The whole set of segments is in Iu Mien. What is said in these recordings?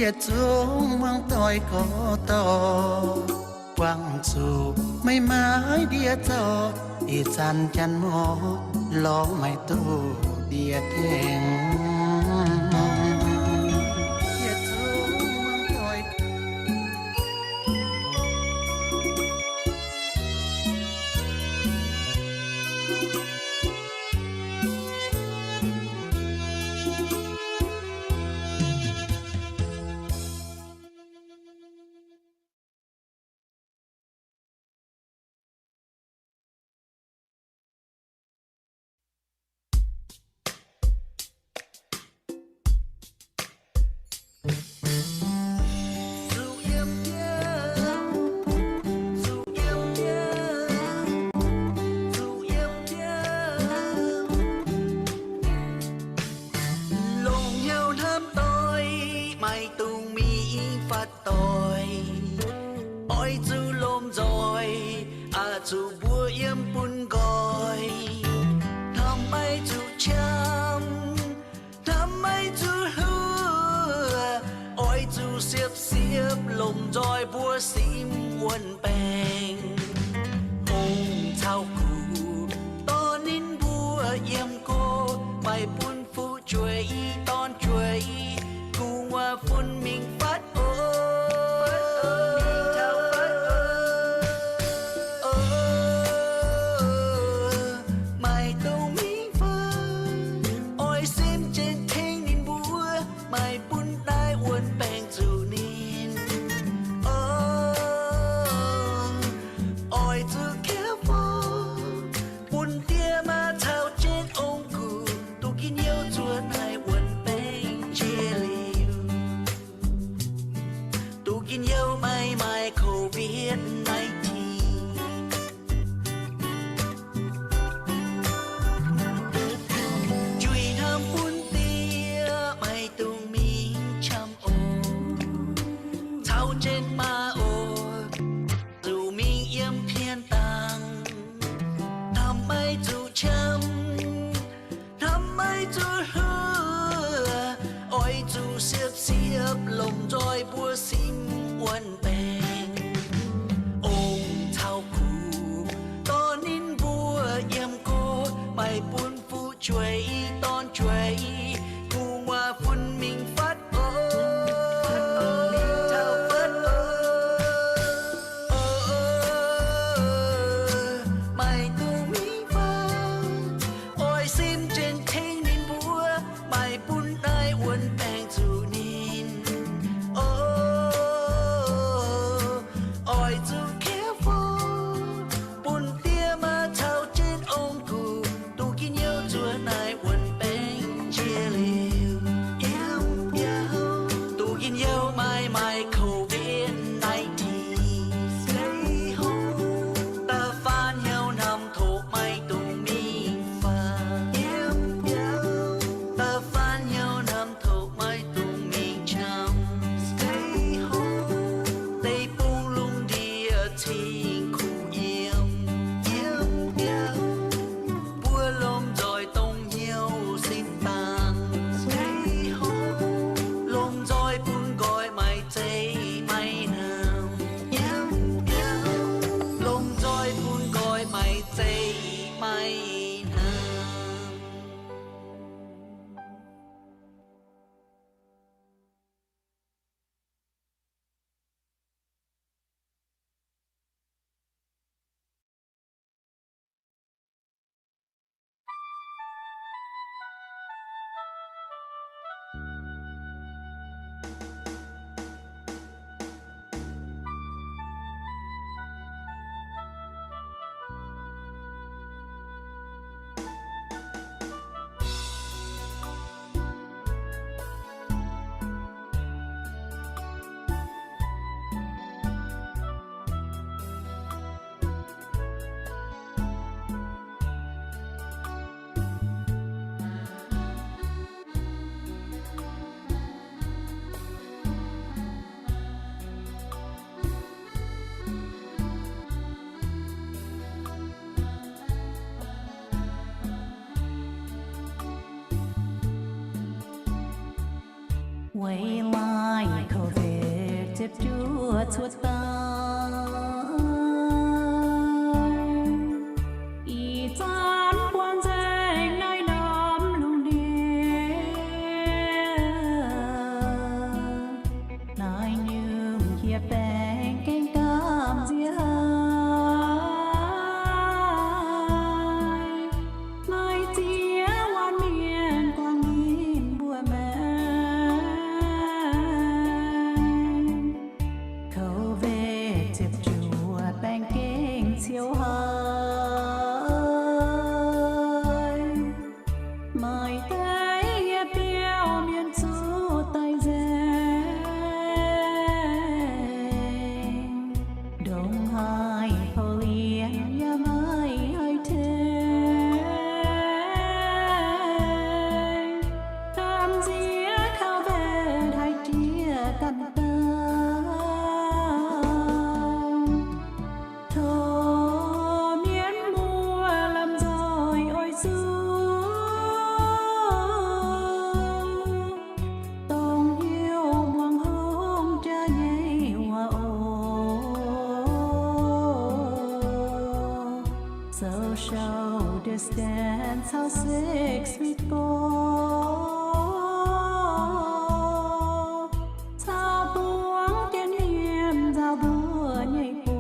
Yietc zungv muangx doic gorx dorh, guangc zuqc meih maaiz ndie zorc, ih zanc janx-morc lorz meih duqv ndie tengx. Longc hnyouv hnamv doic, maiv dungx mingh fatv doic. Oix zuqc lomh nzoih, aqc zuqc mbuo yiem bun nqoi. Hnamv maiv zuqc qam, hnamv maiv zuqc hluoqc. Oix zuqc siepv-siepv lomh nzoih mbuo simv wuonh baengc. Ong caux guv dorh ninh mbuo yiem go, maiv bun fu'jueiv i dorn jueiv i, gu'nguaaz fun mingh fatv oc. Maiv dungx mingh fatv, oix simv jienv tengx ninh mbuo, maiv bun naaiv wuonh baengc zuqc ninh. Oix zuqc careful, bun diex maa caux jienv ong-gux duqv njien-youh zuov naaiv wuonh baengc njiec liuz, duqv njien-youh maiv maaih COVID nineteen. Njuih hnamv bun diex maiv dungx mingh qam oc, caux jienv maa oc, zuqc mingh yiem pien dangh. Hnamv maiv zuqc qam, hnamv maiv zuqc hluoqc, oix zuqc siepv-siepv lomh nzoih mbuo simv wuonh baengc. Ong caux guv dorh ninh mbuo yiem go, maiv bun fu'jueiv i dorn jueiv i, gu'nguaaz fun mingh fatv oc. Maiv dungx mingh fatv, oix simv jienv tengx ninh mbuo, maiv bun naaiv wuonh baengc zuqc ninh oc. Oix zuqc careful, bun diex maa caux jienv ong-gux duqv njien-youh zuov naaiv wuonh baengc njiec liuz, yiem biauv duqv njien-youh maiv maaih COVID nineteen. Stay home, da'faanh hnyouv hnamv tov maiv dungx mingh fatv. Yiem biauv da'faanh hnyouv hnamv tov maiv dungx mingh qam. Stay home, deic-bung lungh ndiev cing kuv yiem. Yiem biauv mbuo lomh nzoih dongh hnyouv sin dangh. Stay home, lomh nzoih bun nqoi maiv zeiz maiv hnamv. Yiem biauv lomh nzoih bun nqoi maiv zeiz maiv hnamv. Weic laaix Covid ziepc juov cuotv daaih, ih zanc buangh nzengc naaiv norm lungh ndiev, naaiv nyungc hieh baengc gengh gamh nziex haic. Maaih ziex waanc mienh guangc ninh mbuo maengc. Covid ziepc juov baengc gengh ciouv haic. Maaih deix yietc biauv mienh zuqc daic nzengc. Ndongc haaix pou-lienh yaac maiv haih tengx, gamh nziex Covid haih jiex ganh dauh. Tov mienh muoz lomh nzoih oix zuqc dongh hnyouv muangx hungh jaax nyei waac oc. Social distance caux six feet go. Caux buangv jienv hmien nzaaux mbuo nyei buoz.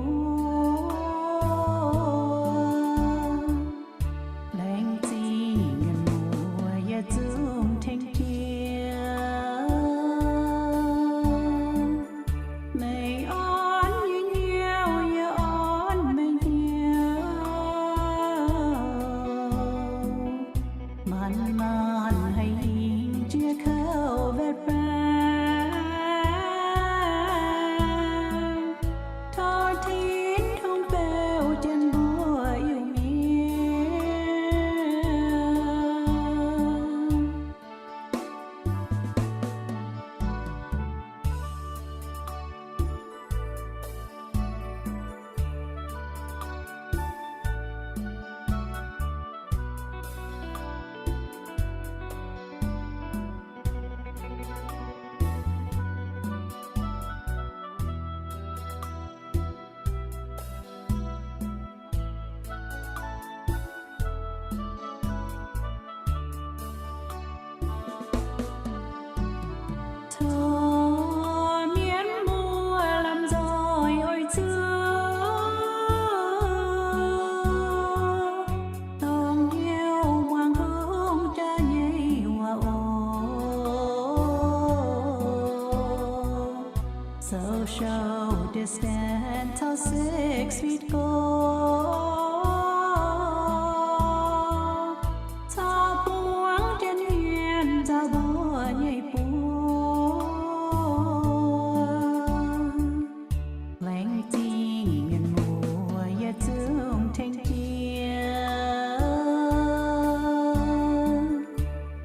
Laengz zingh mienh muoz yietc zungv tengx jiex. Meih orn nyei hnyouv yie orn meih hnyouv. Manc-manc haih hingh jiex Covid baengc. Tov Tin-Hungh beu jienv mbuo Iu-Mienh. Tov mienh muoz lomh nzoih oix zuqc dongh hnyouv muangx hungh jaax nyei waac oc. Social distance caux six feet go. Caux buangv jienv hmien nzaaux mbuo nyei buoz. Laengz zingh mienh muoz yietc zungv tengx jiex.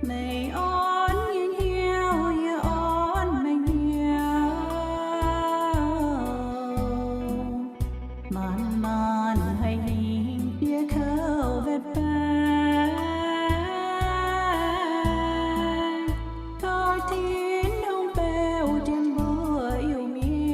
Meih orn nyei hnyouv yie orn meih hnyouv. Manc-manc haih hingh jiex Covid baengc. Tov Tin-Hungh beu jienv mbuo Iu-Mienh.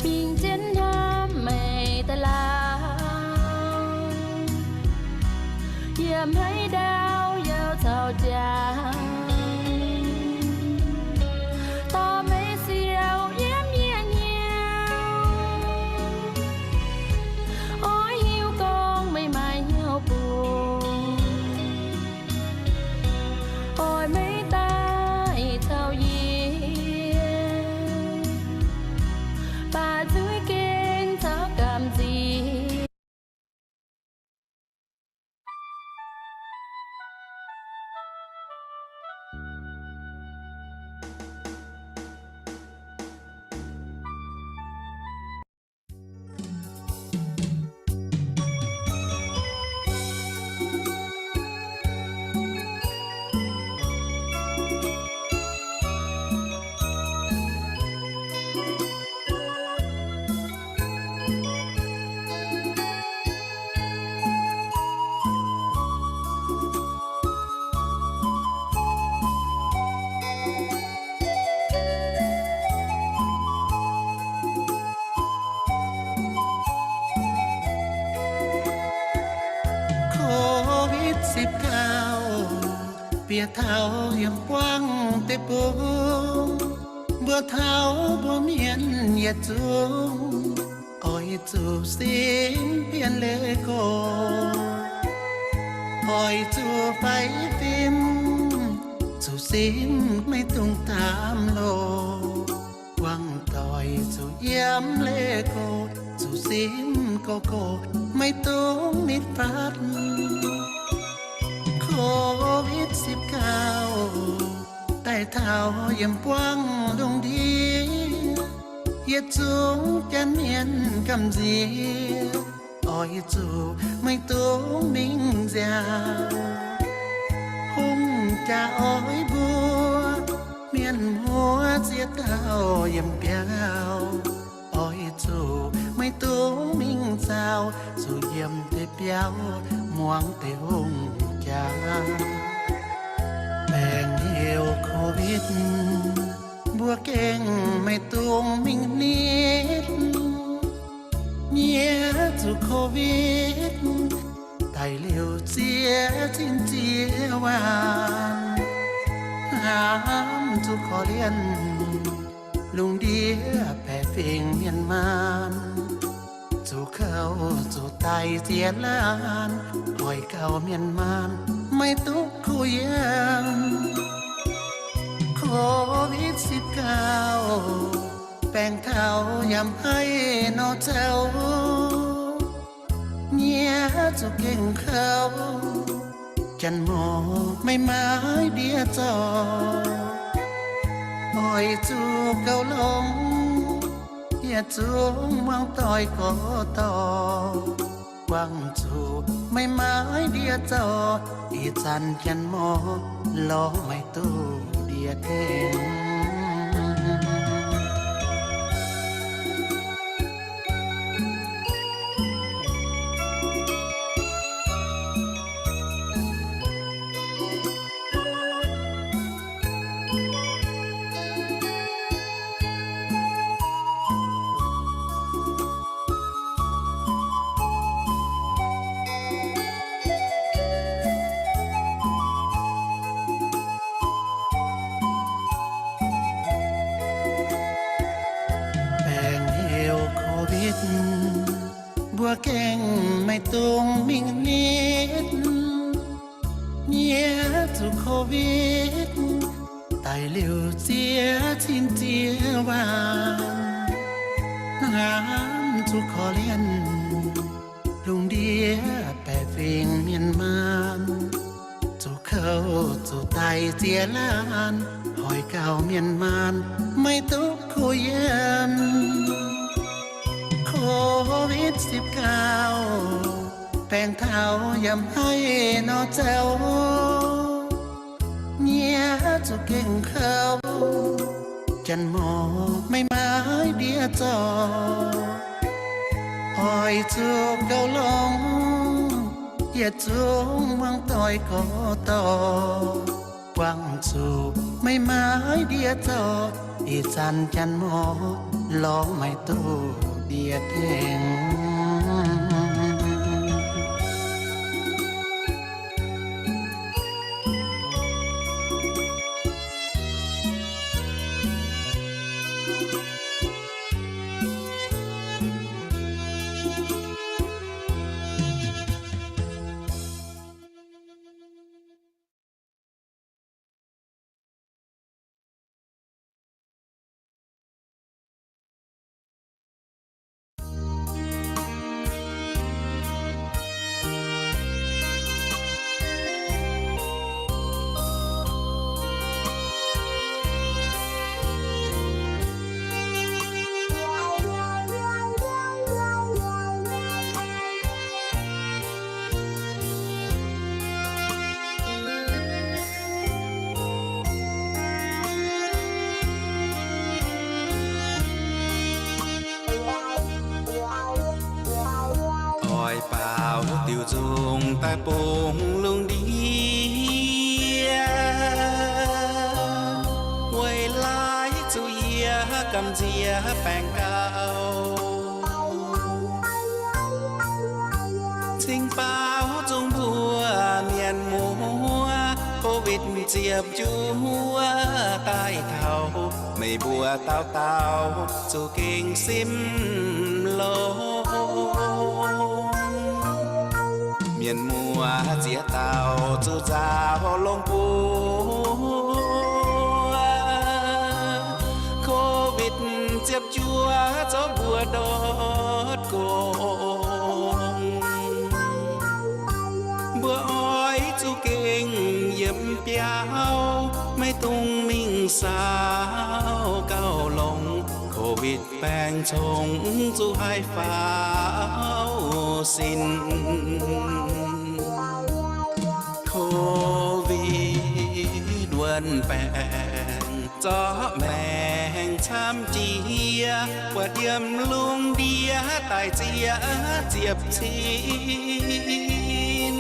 Bingx jienv hnamv meih daaih lauh, yiem haaix ndau youh caux jaax, dorh meih siou yiem yie hnyouv. Bieqc taux yiem buangv deic-bung, mbuo taux mbuo mienh yietc zungv oix zuqc simv bienh leih gox, oix zuqc faix fim, zuqc simv maiv dungx daamv loh. Buangv doic zuqc yiem leih gox, zuqc simv gox gox, maiv dungx nitv fatv. Covid สิบเก้า daaih taux yiem buangv lungh ndiev, yietc zungv janx mienh gamh nziex, oix zuqc maiv dungx mingh nziaaux. Hungh jaa oix mbuo mienh muoz ziex dauh yiem biauv, oix zuqc maiv dungx mingh nzaaux, zuqc yiem deix biauv muangx deix hungh jaa. Baengc heuc Covid, mbuo gengh maiv dungx mingh nitv. Nyiec zuqc Covid daic liuz ziex cin ziex waanc, hnamv zuqc korv-lienh lungh ndiev baeqc fingx mienh maanh, zuqc kouv zuqc daic ziex laanh, oix gauh mienh maanh maiv duqv kuh yiem. Covid สิบเก้า baengc taux yaac maiv haih nor zoux, nyiec zuqc gengh kouv, janx-morc maiv maaih ndiev zorc, oix zuqc goux longx, yietc zungv muangx doic gorx-dorc, buangh zuqc maiv maaih ndiev zorc, ih zanc janx-morc lorz maiv duqv ndie-tengx. Baengc heuc Covid, mbuo gengh maiv dungx mingh nitv. Nyiec zuqc Covid daic liuz ziex cin ziex waanc, hnamv zuqc korv-lienh lungh ndiev baeqc fingx mienh maanh, zuqc kouv zuqc daic ziex laanh, hoic gauh mienh maanh maiv duqv kuh yiem. Covid สิบเก้า baengc taux yaac maiv haih nor zoux, nyiec zuqc gengh kouv, janx-morc maiv maaih ndiev zorc, oix zuqc goux longx, yietc zungv muangx doic gorx-dorc, buangh zuqc maiv maaih ndiev zorc, ih zanc janx-morc lorz maiv duqv ndie-tengx. Oix baaux diuc nzungh daaih bungx lungh ndiev, weic laaix zuqc yie gamh nziex baengc gauh. Cingx baaux zungh mbuo mienh muoz, Covid Covid ziepc juov daaih taux, meih mbuo dauh dauh zuqc gengh simv longx. Mienh muoz ziex dauh zuqc nzaaux longx buo. Covid ziepc juov zorqv mbuo ndortv gong. Mbuo oix zuqc gengh yiem biauv, maiv dungx mingh saauv gauh longx. Covid baengc congx zuqc haih faaux sin. Covid wuonh baengc zorqv maengc camv jiex, buatc yiem lungh ndiev daaih ziex ziepc cin.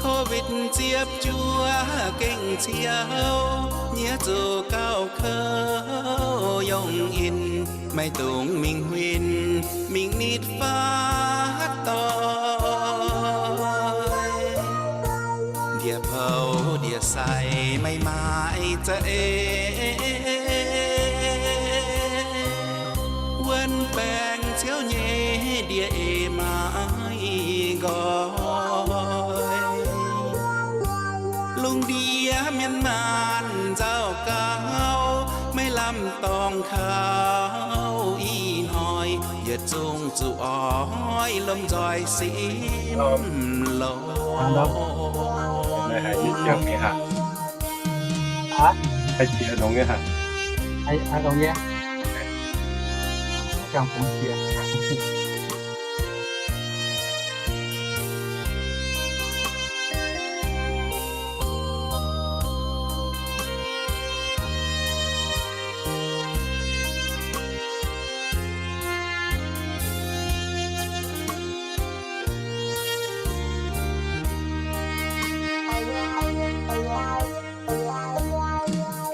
Covid ziepc juov gengh ciouv, nyiec zuqc gauh kouv yongh in, maiv dungx mingh huin, mingh nitv fatv doic. Ndie-poux ndie-sai maiv maaih za'eix. Wuonh baengc ciouv nyei ndie-eix maiv nqoi. Lungh ndiev mienh maanh nzauh gauh, maiv lamh dorngx kaux ih hnoi, yietc zungv zuqc oix lomh nzoih simv longx.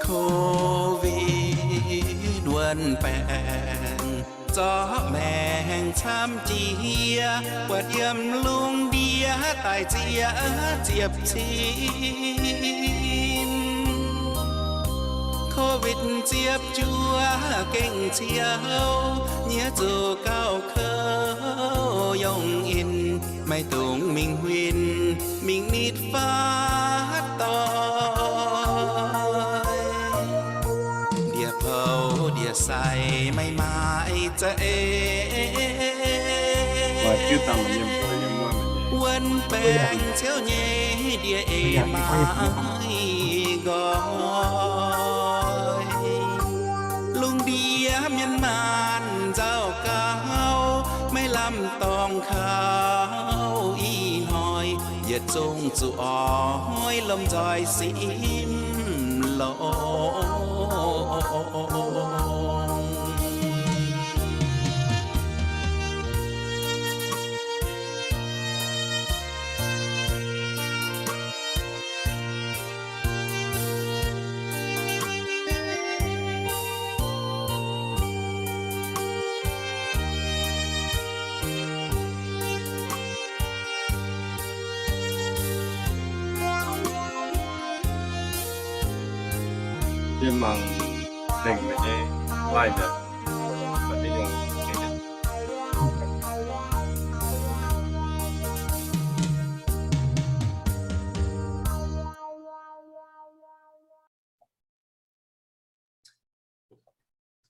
Covid wuonh baengc zorqv maengc camv jiex, buatc yiem lungh ndiev daaih ziex ziepc cin. Covid ziepc juov gengh ciouv, nyiec zuqc gauh kouv yongh in, maiv dungx mingh huin, mingh nitv fatv doic. Ndie-poux ndie-sai maiv maaih za'eix. Wuonh baengc ciouv nyei ndie-eix maiv nqoi. Lungh ndiev mienh maanh nzauh gauh, maiv lamh dorngx kaux ih hnoi, yietc zungv zuqc oix lomh nzoih simv longx. Yie mangc lengc nyei lai daaih.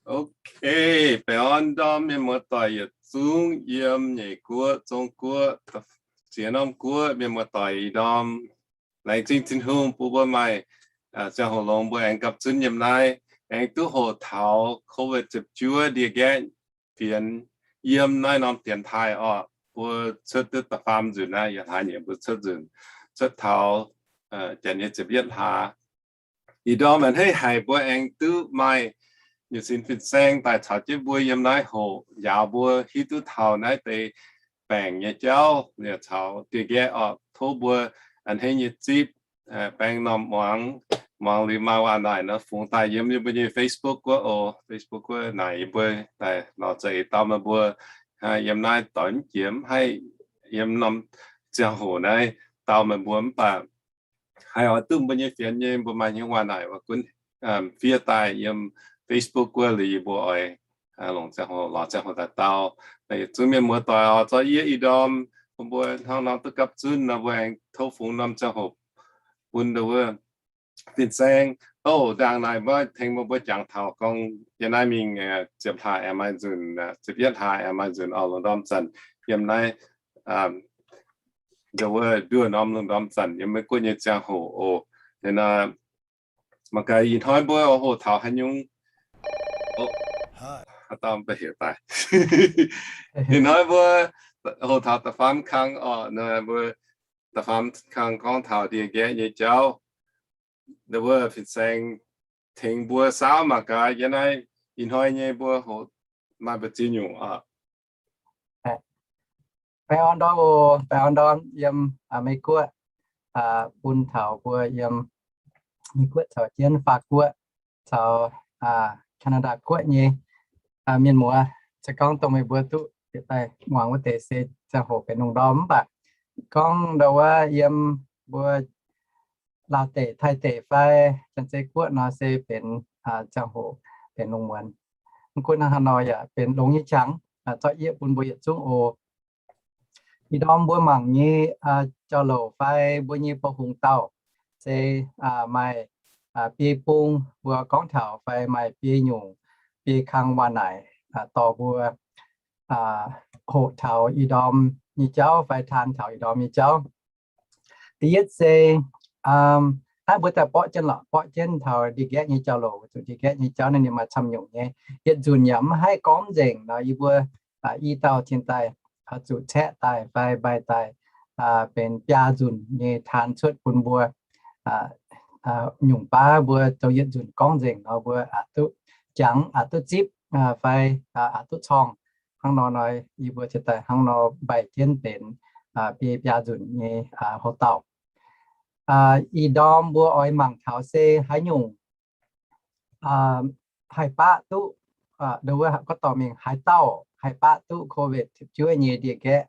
Ok, baengh orn ndorm mienh muoz-doic yietc zungv yiem Nyeic Guoqv, Zong Guoqv, ziex norm guoqv mienh muoz-doic ih ndorm. Laengz zingh Tin-Hungh bun mbuo maaih ziangh hoc longx mbuo aengx gapv zunv yiem naaiv, aengx duqv hoqc taux Covid ziepc juov ndie-nqaeqv fienx yiem naaiv norm dienx taaih orqc. Mbuo cuotv duqv da'faam nzunc naaiv, yaac hlaax nyeic mbuo cuotv nzunc, cuotv taux janx nyei ziepc yietv hlaax. Ih ndorm a'hneiv haic mbuo aengx duqv maaih nyuoz sin fin-saeng daaih caux jienv mbuo yiem naaiv hoqc, njaaux mbuo hiuv duqv taux naaiv deix baengc nyei jauv, yaac caux ndie-nqaeqv orqc. Tov mbuo a'hneiv nyei zipv baeng norm muangx, muangx liuz maaih waac-naaic nor fungx daaih yiem mbuo nyei Facebook wuov oc. Facebook wuov naaic yie mbuo daaih lorz za'eix dau meih mbuo. Yiem naaiv doix mv jiex, mv haih yiem norm ziangh hoc naaiv dau meih mbuo, mv baac haih oix duqv mbuo nyei fienx nyei, mbuo maaih hnyouv waac naaic, mbuo gunv fiev daaih yiem Facebook wuov liuz yie mbuo oix longc ziangh hoc, lorz ziangh hoc daaih dau. Yietc zungv mienh muoz-doic oc, zorqv yie ih ndorm bun mbuo hnangv nor duqv gapv zunv nor, mbuo aengx tov fungx norm ziangh hoc bun ndau wuov fin-saeng. Ov, ndaangc naaic mbuo tengx mbuo, mbuo jangx taux gorngv yiem naaiv mingh ziepc hlaax aengx maaih nzunc, ziepc yietv hlaax aengx maaih nzunc oc, lungh ndorm zanc yiem naaiv ndau wuov nduov norm lungh ndorm zanc yiem Meiv Guoqv nyei ziangh hoc oc. Mangc gaax ih hnoi mbuo hoqc taux haaix nyungc. Haaix dauh mv baac heuc daaih. Ih hnoi mbuo hoqc taux da'faam kang oc, mbuo da'faam kang gorngv taux ndie-nqaeqv nyei jauv. Ndau wuov fin-saeng tengx mbuo saauv mangc gaax yiem naaiv ih hnoi nyei mbuo hoqc maaih mbu'ziex nyungc oc. Baengh orn ndorm oc, baengh orn ndorm yiem Meiv Guoqv, bun taux mbuo yiem Meiv Guoqv caux jienv Faatv Guoqv caux Canada Guoqv nyei mienh muoz. Se gorngv dongh meih mbuo duqv bieqc daaih muangx wuov deix se ziangh hoc benx lungh ndorm, mv baac gorngv ndau wuov yiem mbuo Laauv deic, Taiv deic fai Janx-Zei Guoqv nor se benx ziangh hoc benx lungh muonz. Mv gunv hnangv haaix nor yaac benx longx nyei qangx, zorqv yie bun mbuo yietc zungv oc. Ih ndorm mbuo mangc nyei jauv-louc fai mbuo nyei boux hungh dauh se maaih biei bung mbuo gorngv taux fai maaih biei nyungc, biei kang waac naaic dorh mbuo hoqc taux ih ndorm nyei jauv fai taan taux ih ndorm nyei jauv. Da'yietv se naaiv mbuo daaih borqv jienv lorqc, borqv jienv taux ndie-nqaeqv nyei jauv-louc, zuqc ndie-nqaeqv nyei jauv naaiv ninh maaih camv nyungc nyei. Yietc nzunc yaac mv haih gorngv nzengc nor, yie mbuo i dauh cingx daaih zuqc caeqv daaih fai mbaih daaih benx biaa nzunc nyei taan cuotv bun mbuo. Nyungc baav mbuo zoux yietc nzunc gorngv nzengc nor, mbuo aqc duqv jangx, aqc duqv zipv fai aqc duqv corngh. Hnangv nor nor, yie mbuo cingx daaih hnangv nor mbaih jienv benx biei biaa nzunc nyei houx-dauh. Ih ndorm mbuo oix mangc taux se haaix nyungc haih baqv duqv, ndau wuov gorngv dorh mingh haaix dauh haih baqv duqv COVID ziepc juov nyei ndie-nqaeqv.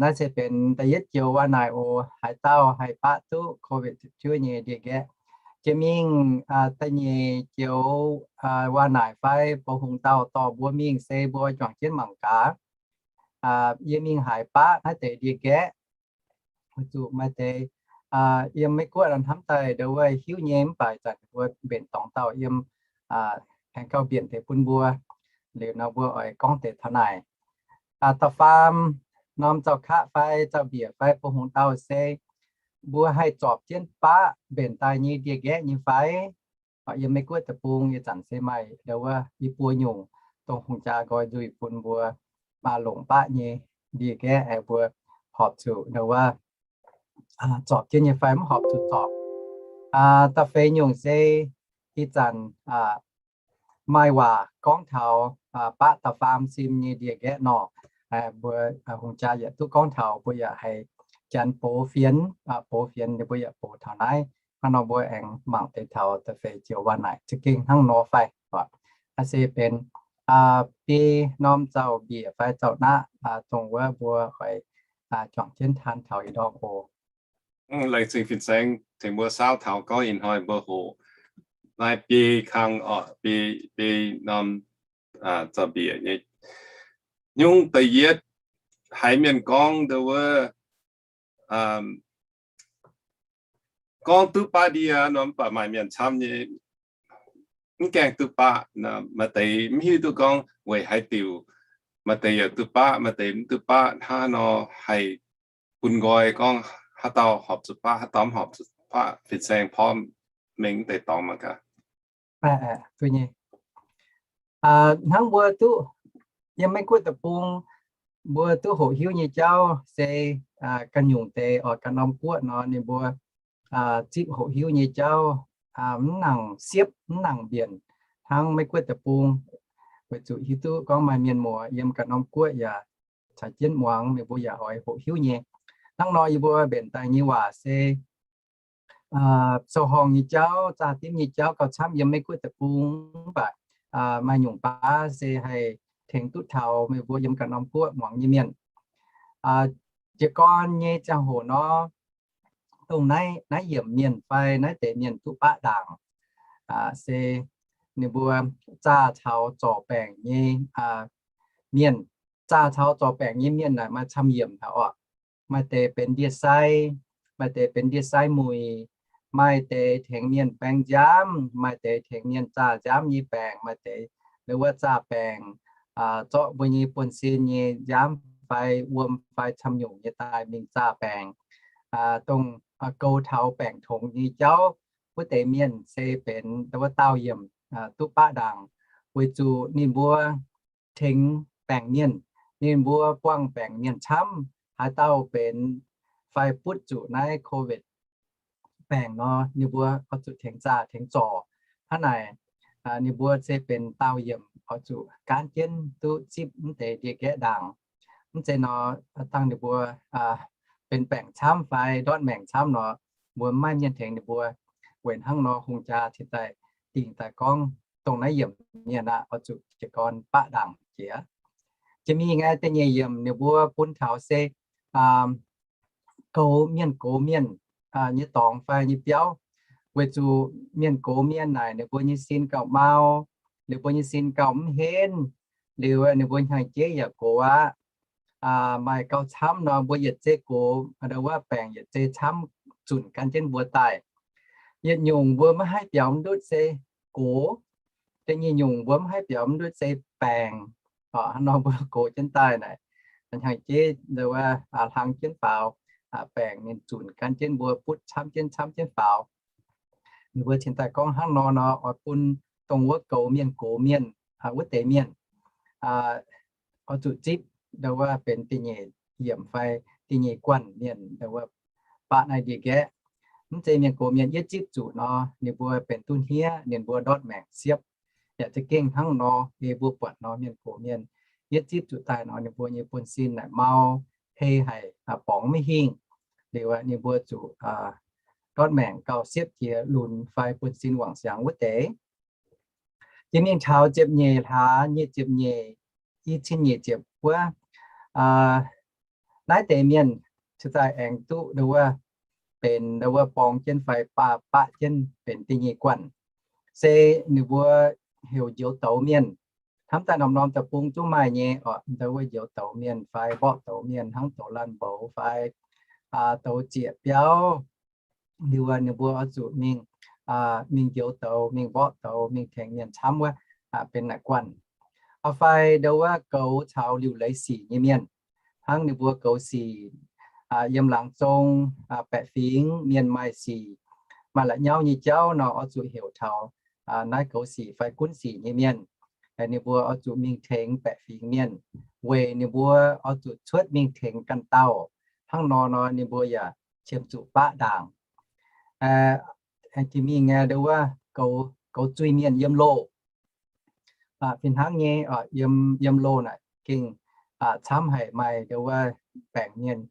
Naaiv se benx da'yietv joux waac naaic oc, haaix dauh haih baqv duqv COVID ziepc juov nyei ndie-nqaeqv. Jiex mingh da'nyeic joux waac naaic fai boux hungh dauh dorh mbuo mingh se mbuo juangc jienv mangc gaax. Yie mingh haaix baqv naaiv deix ndie-nqaeqv. Weic zuqc maaih deix yiem Meiv Guoqv hnamv daaih ndau wuov hiuv nyei, mv baac zanc mbuo mbenc dorngx dauh yiem aengx gauh mbienc deix bun mbuo. Liuz nor mbuo oix gorngv deix taux naaic. Da'faam norm zaux kaqv fai zaux mbiec fai boux hungh dauh se mbuo haih zorpc jienv baqv mbenc daaih nyei ndie-nqaeqv nyei fai? Yiem Meiv Guoqv deic-bung ih zanc se maaih ndau wuov i buo nyungc dongh hungh jaa nqoi nzuih bun mbuo maaih longc baqv nyei ndie-nqaeqv aengx mbuo horpc zuqc ndau wuov zorpc jienv nyei fai mv horpc zuqc zorpc. Da'feix nyungc se ih zanc maaih waac gorngv taux baqv da'faam sim nyei ndie-nqaeqv nor, mbuo hungh jaa yaac duqv gorngv taux, mbuo yaac haih janx box fienx, box fienx ninh mbuo yaac box taux naaiv. Hnangv nor mbuo aengx mangc deix taux da'feix joux waac naaic za'gengh hnangv nor fai. Naaiv se benx biei norm zaux mbiec fai zaux naqv dongh wuov mbuo oix juangc jienv taan taux ih ndorm oc. Laengz zingh fin-saeng tengx mbuo saauv taux gorngv ih hnoi mbuo hoqc naaiv biei kang oc, biei, biei norm zaux mbiec nyei. Nyungc da'yietv, haiz mienh gorngv ndau wuov gorngv duqv baqv ndie nor, mv baac maaih mienh camv nyei mv gaengh duqv baqv. Maaih deix mv hiuv duqv gorngv weic haaix diuc, maaih deix yaac duqv baqv, maaih deix mv duqv baqv. Hnangv nor haih bun nqoi gorngv haaix dauh horpc zuqc baqv, haaix dauh mv horpc zuqc baqv, fin-saeng porv mengh deix dorngx mangc gaax. Duqv nyei. Hnangv mbuo duqv yiem Meiv Guoqv deic-bung mbuo duqv hoqc hiuv nyei jauv se ganh nyungc deix oix ganh norm guoqv nor ninh mbuo zipv hoqc hiuv nyei jauv mv nangc siepv, mv nangc mbienc hnangv Meiv Guoqv deic-bung. Weic zuqc hiuv duqv gorngv maaih mienh muoz yiem ganh norm guoqv yaac caux jienv muangx, ninh mbuo yaac oix hoqc hiuv nyei. Hnangv nor yie mbuo mbenc daaih nyei waac se sou-horngh nyei jauv, zaa dimv nyei jauv gauh camv yiem Meiv Guoqv deic-bung, mv baac maaih nyungc baav se haih tengx duqv taux meih mbuo yiem ganh norm guoqv muangx nyei mienh. Jiez gorn nyei ziangh hoc nor, dongh naaiv, naaiv yiemc mienh fai naaiv deix mienh duqv baqv ndaangc se ninh mbuo zaah caux zorc baengc nyei mienh, zaah caux zorc baengc nyei mienh naaic maaih camv yiemc haic oc. Maaih deix benx ndie-sai, maaih deix benx ndie-sai muic, maaih deix tengx mienh baeng nziaamv, maaih deix tengx mienh zaah nziaamv nyei baengc, maaih deix wuov zaah baengc, zorqv mbuo nyei buonv-sin nyei nziaamv fai wuom fai camv nyungc nyei daaih mingh zaah baengc, dongh goux taux baengc tongx nyei jauv. Wuov deix mienh se benx wuov daauh yiemc duqv baqv ndaangc, weic zuqc ninh mbuo tengx baengc mienh, ninh mbuo buangh baengc mienh camv, haaix dauh benx fai butv zuqc naaiv COVID baengc nor, ninh mbuo oix zuqc tengx zaah tengx zorc. Hnangv naaic, ninh mbuo se benx daauh yiemc oix zuqc gaanv jienv duqv zipv mv deix ndie-nqaeqv ndaangc. Mv zeiz nor, dangh ninh mbuo benx baengc camv fai ndortv maengc camv nor, mbuo maiv maaih mienh tengx ninh mbuo. Weic hnangv nor, hungh jaa cingx daaih dingh daaih gorngv, dongh naaiv yiemc mienh aqv, oix zuqc jiez gorn baqv ndaangc jiex. Jiex mingh nyei da'nyeic yiemc ninh mbuo bun taux se goux mienh gox mienh nyei dorngx fai nyei biauv, weic zuqc mienh gox mienh naaic ninh mbuo nyei sin gauh mau, ninh mbuo nyei sin gauh mv henv, liuz ninh mbuo hnyangx-jeiv yaac gox aqv. Maaih gauh camv nor, mbuo yietc zei gox, ndau wuov baengc yietc zei camv zunc gan jienv mbuo daaih. Yietc nyungc mbuo maiv haih biaux mv ndutv se gox, da'nyeic nyungc mbuo maiv haih biaux mv ndutv se baengc. Hnangv nor mbuo gox jienv daaih naaic, hnyangx-jeiv ndau wuov hlang jienv faaux, baengc ninh zunc gan jienv mbuo butv camv jienv camv jienv faaux. Ninh mbuo cingx daaih gorngv hnangv nor nor, oix bun dongh wuov goux mienh gox mienh wuov deix mienh oix zuqc zipv ndau wuov benx da'nyeic yiemc fai da'nyeic guanh mienh ndau wuov baqv naaiv ndie-nqaeqv. Mv zeiz mienh gox mienh yietv zipv zuqc nor, ninh mbuo benx duqv hniev, ninh mbuo ndortv maengc siepv. Yaac za'gengh hnangv nor, ei mbuo buatc nor, mienh gox mienh yietv zipv zuqc daaih nor, ninh mbuo nyei buonv-sin naaic mau, hei haic, borngz maiv hingh. Liuz ninh mbuo zuqc ndortv maengc gauh siepv jiex lunx fai buonv-sin wangc siangx wuov deix. Jiex mingh taux ziepc nyeic hlaax nyei ziepc nyeic, i cin nyeic ziepc wuov, naaiv deix mienh cingx daaih aengx duqv ndau wuov benx ndau wuov borng jienv fai baqv, baqv jienv benx da'nyeic guanh. Se ninh mbuo heuc njoux douz mienh. Hnamv daaih norm-norm deic-bung zungv maaih nyei oc, ndau wuov njoux douz mienh fai mborqv douz mienh hnangv douz laanh mboux fai douz zieqc biauv. Liuz ninh mbuo oix zuqc mingh, mingh njoux douz, mingh mborqv douz, mingh tengx mienh camv wuov, benx naaic guanh. Fai ndau wuov goux caux liuc leiz sic nyei mienh, hnangv ninh mbuo goux sic yiem laangz zong, baeqc fingx mienh maaih sic, maaih la'nyauv nyei jauv nor, oix zuqc heuc taux naaiv goux sic fai gunv sic nyei mienh. Ninh mbuo oix zuqc mingh tengx baeqc fingx mienh, weic ninh mbuo oix zuqc cuotv mingh tengx ganh dauh. Hnangv nor nor ninh mbuo yaac qiemx zuqc baqv ndaangc. Jiex mingh ndau wuov goux zuiz mienh yiem loh. Fih hnangv nyei, yiem, yiem loh naaic gengh camv haic, maaih ndau wuov baengc mienh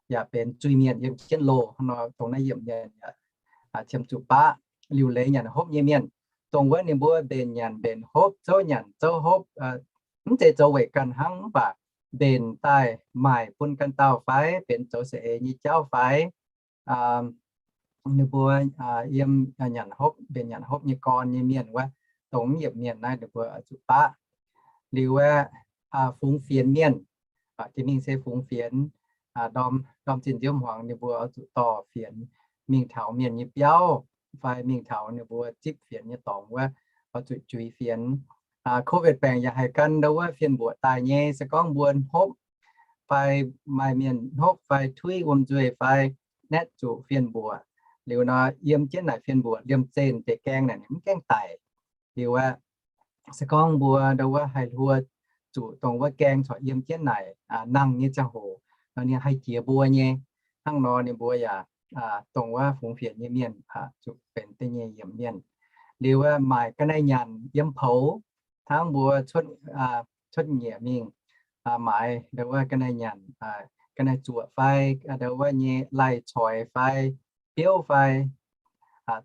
yaac benx zuiz mienh yiem jienv loh. Hnangv nor dongh naaiv yiemc mienh yaac qiemx zuqc baqv. Liuc leiz nyanc hopv nyei mienh, dongh wuov ninh mbuo mbenc nyanc mbenc hopv, zouv nyanc zouv hopv, mv zeiz zoux weic ganh hnangv, mv baac mbenc daaih maaic bun ganh dauh fai benx zoux saeng-eix nyei jauv fai ninh mbuo yiem nyanc hopv, mbenc nyanc hopv nyei gorn nyei mienh wuov, dongh yiemc mienh naaiv ninh mbuo oix zuqc baqv. Liuz aeqv, fungx fienx mienh, jiex mingh se fungx fienx, ndorm, ndorm zinh nziouv hmuangx ninh mbuo oix zuqc dorh fienx mingh taux mienh nyei biauv, fai mingh taux ninh mbuo zipv fienx nyei dorngx wuov, oix zuqc juix fienx. Covid baengc yaac haiz gan ndau wuov fien mbuoqc daaih nyei. Se gorngv mbuo hnopv fai maaih mienh hnopv fai tuiv wuom nzuih fai naetv zuqc fien mbuoqc, liuz nor yiem jienv naaic fien mbuoqc liemh zeih deix gaeng naaic ninh mv gaengh daic. Liuz aeqv, se gorngv mbuo ndau wuov haih hluo zuqc dongh wuov gaeng corc yiem jienv naaic nangh nyei ziangh hoc nor, ninh haih jiex mbuo nyei. Hnangv nor ninh mbuo yaac dongh wuov fungx fienx nyei mienh zuqc benx da'nyeic yiemc mienh. Liuz aeqv, maaic ga'naaiv nyanc yiem poux, hnangv mbuo cuotv, cuotv nyiec mingh maaiz ndau wuov ga'naaiv nyanc, ga'naaiv zuoqc fai ndau wuov nyei lai-coix fai biouv fai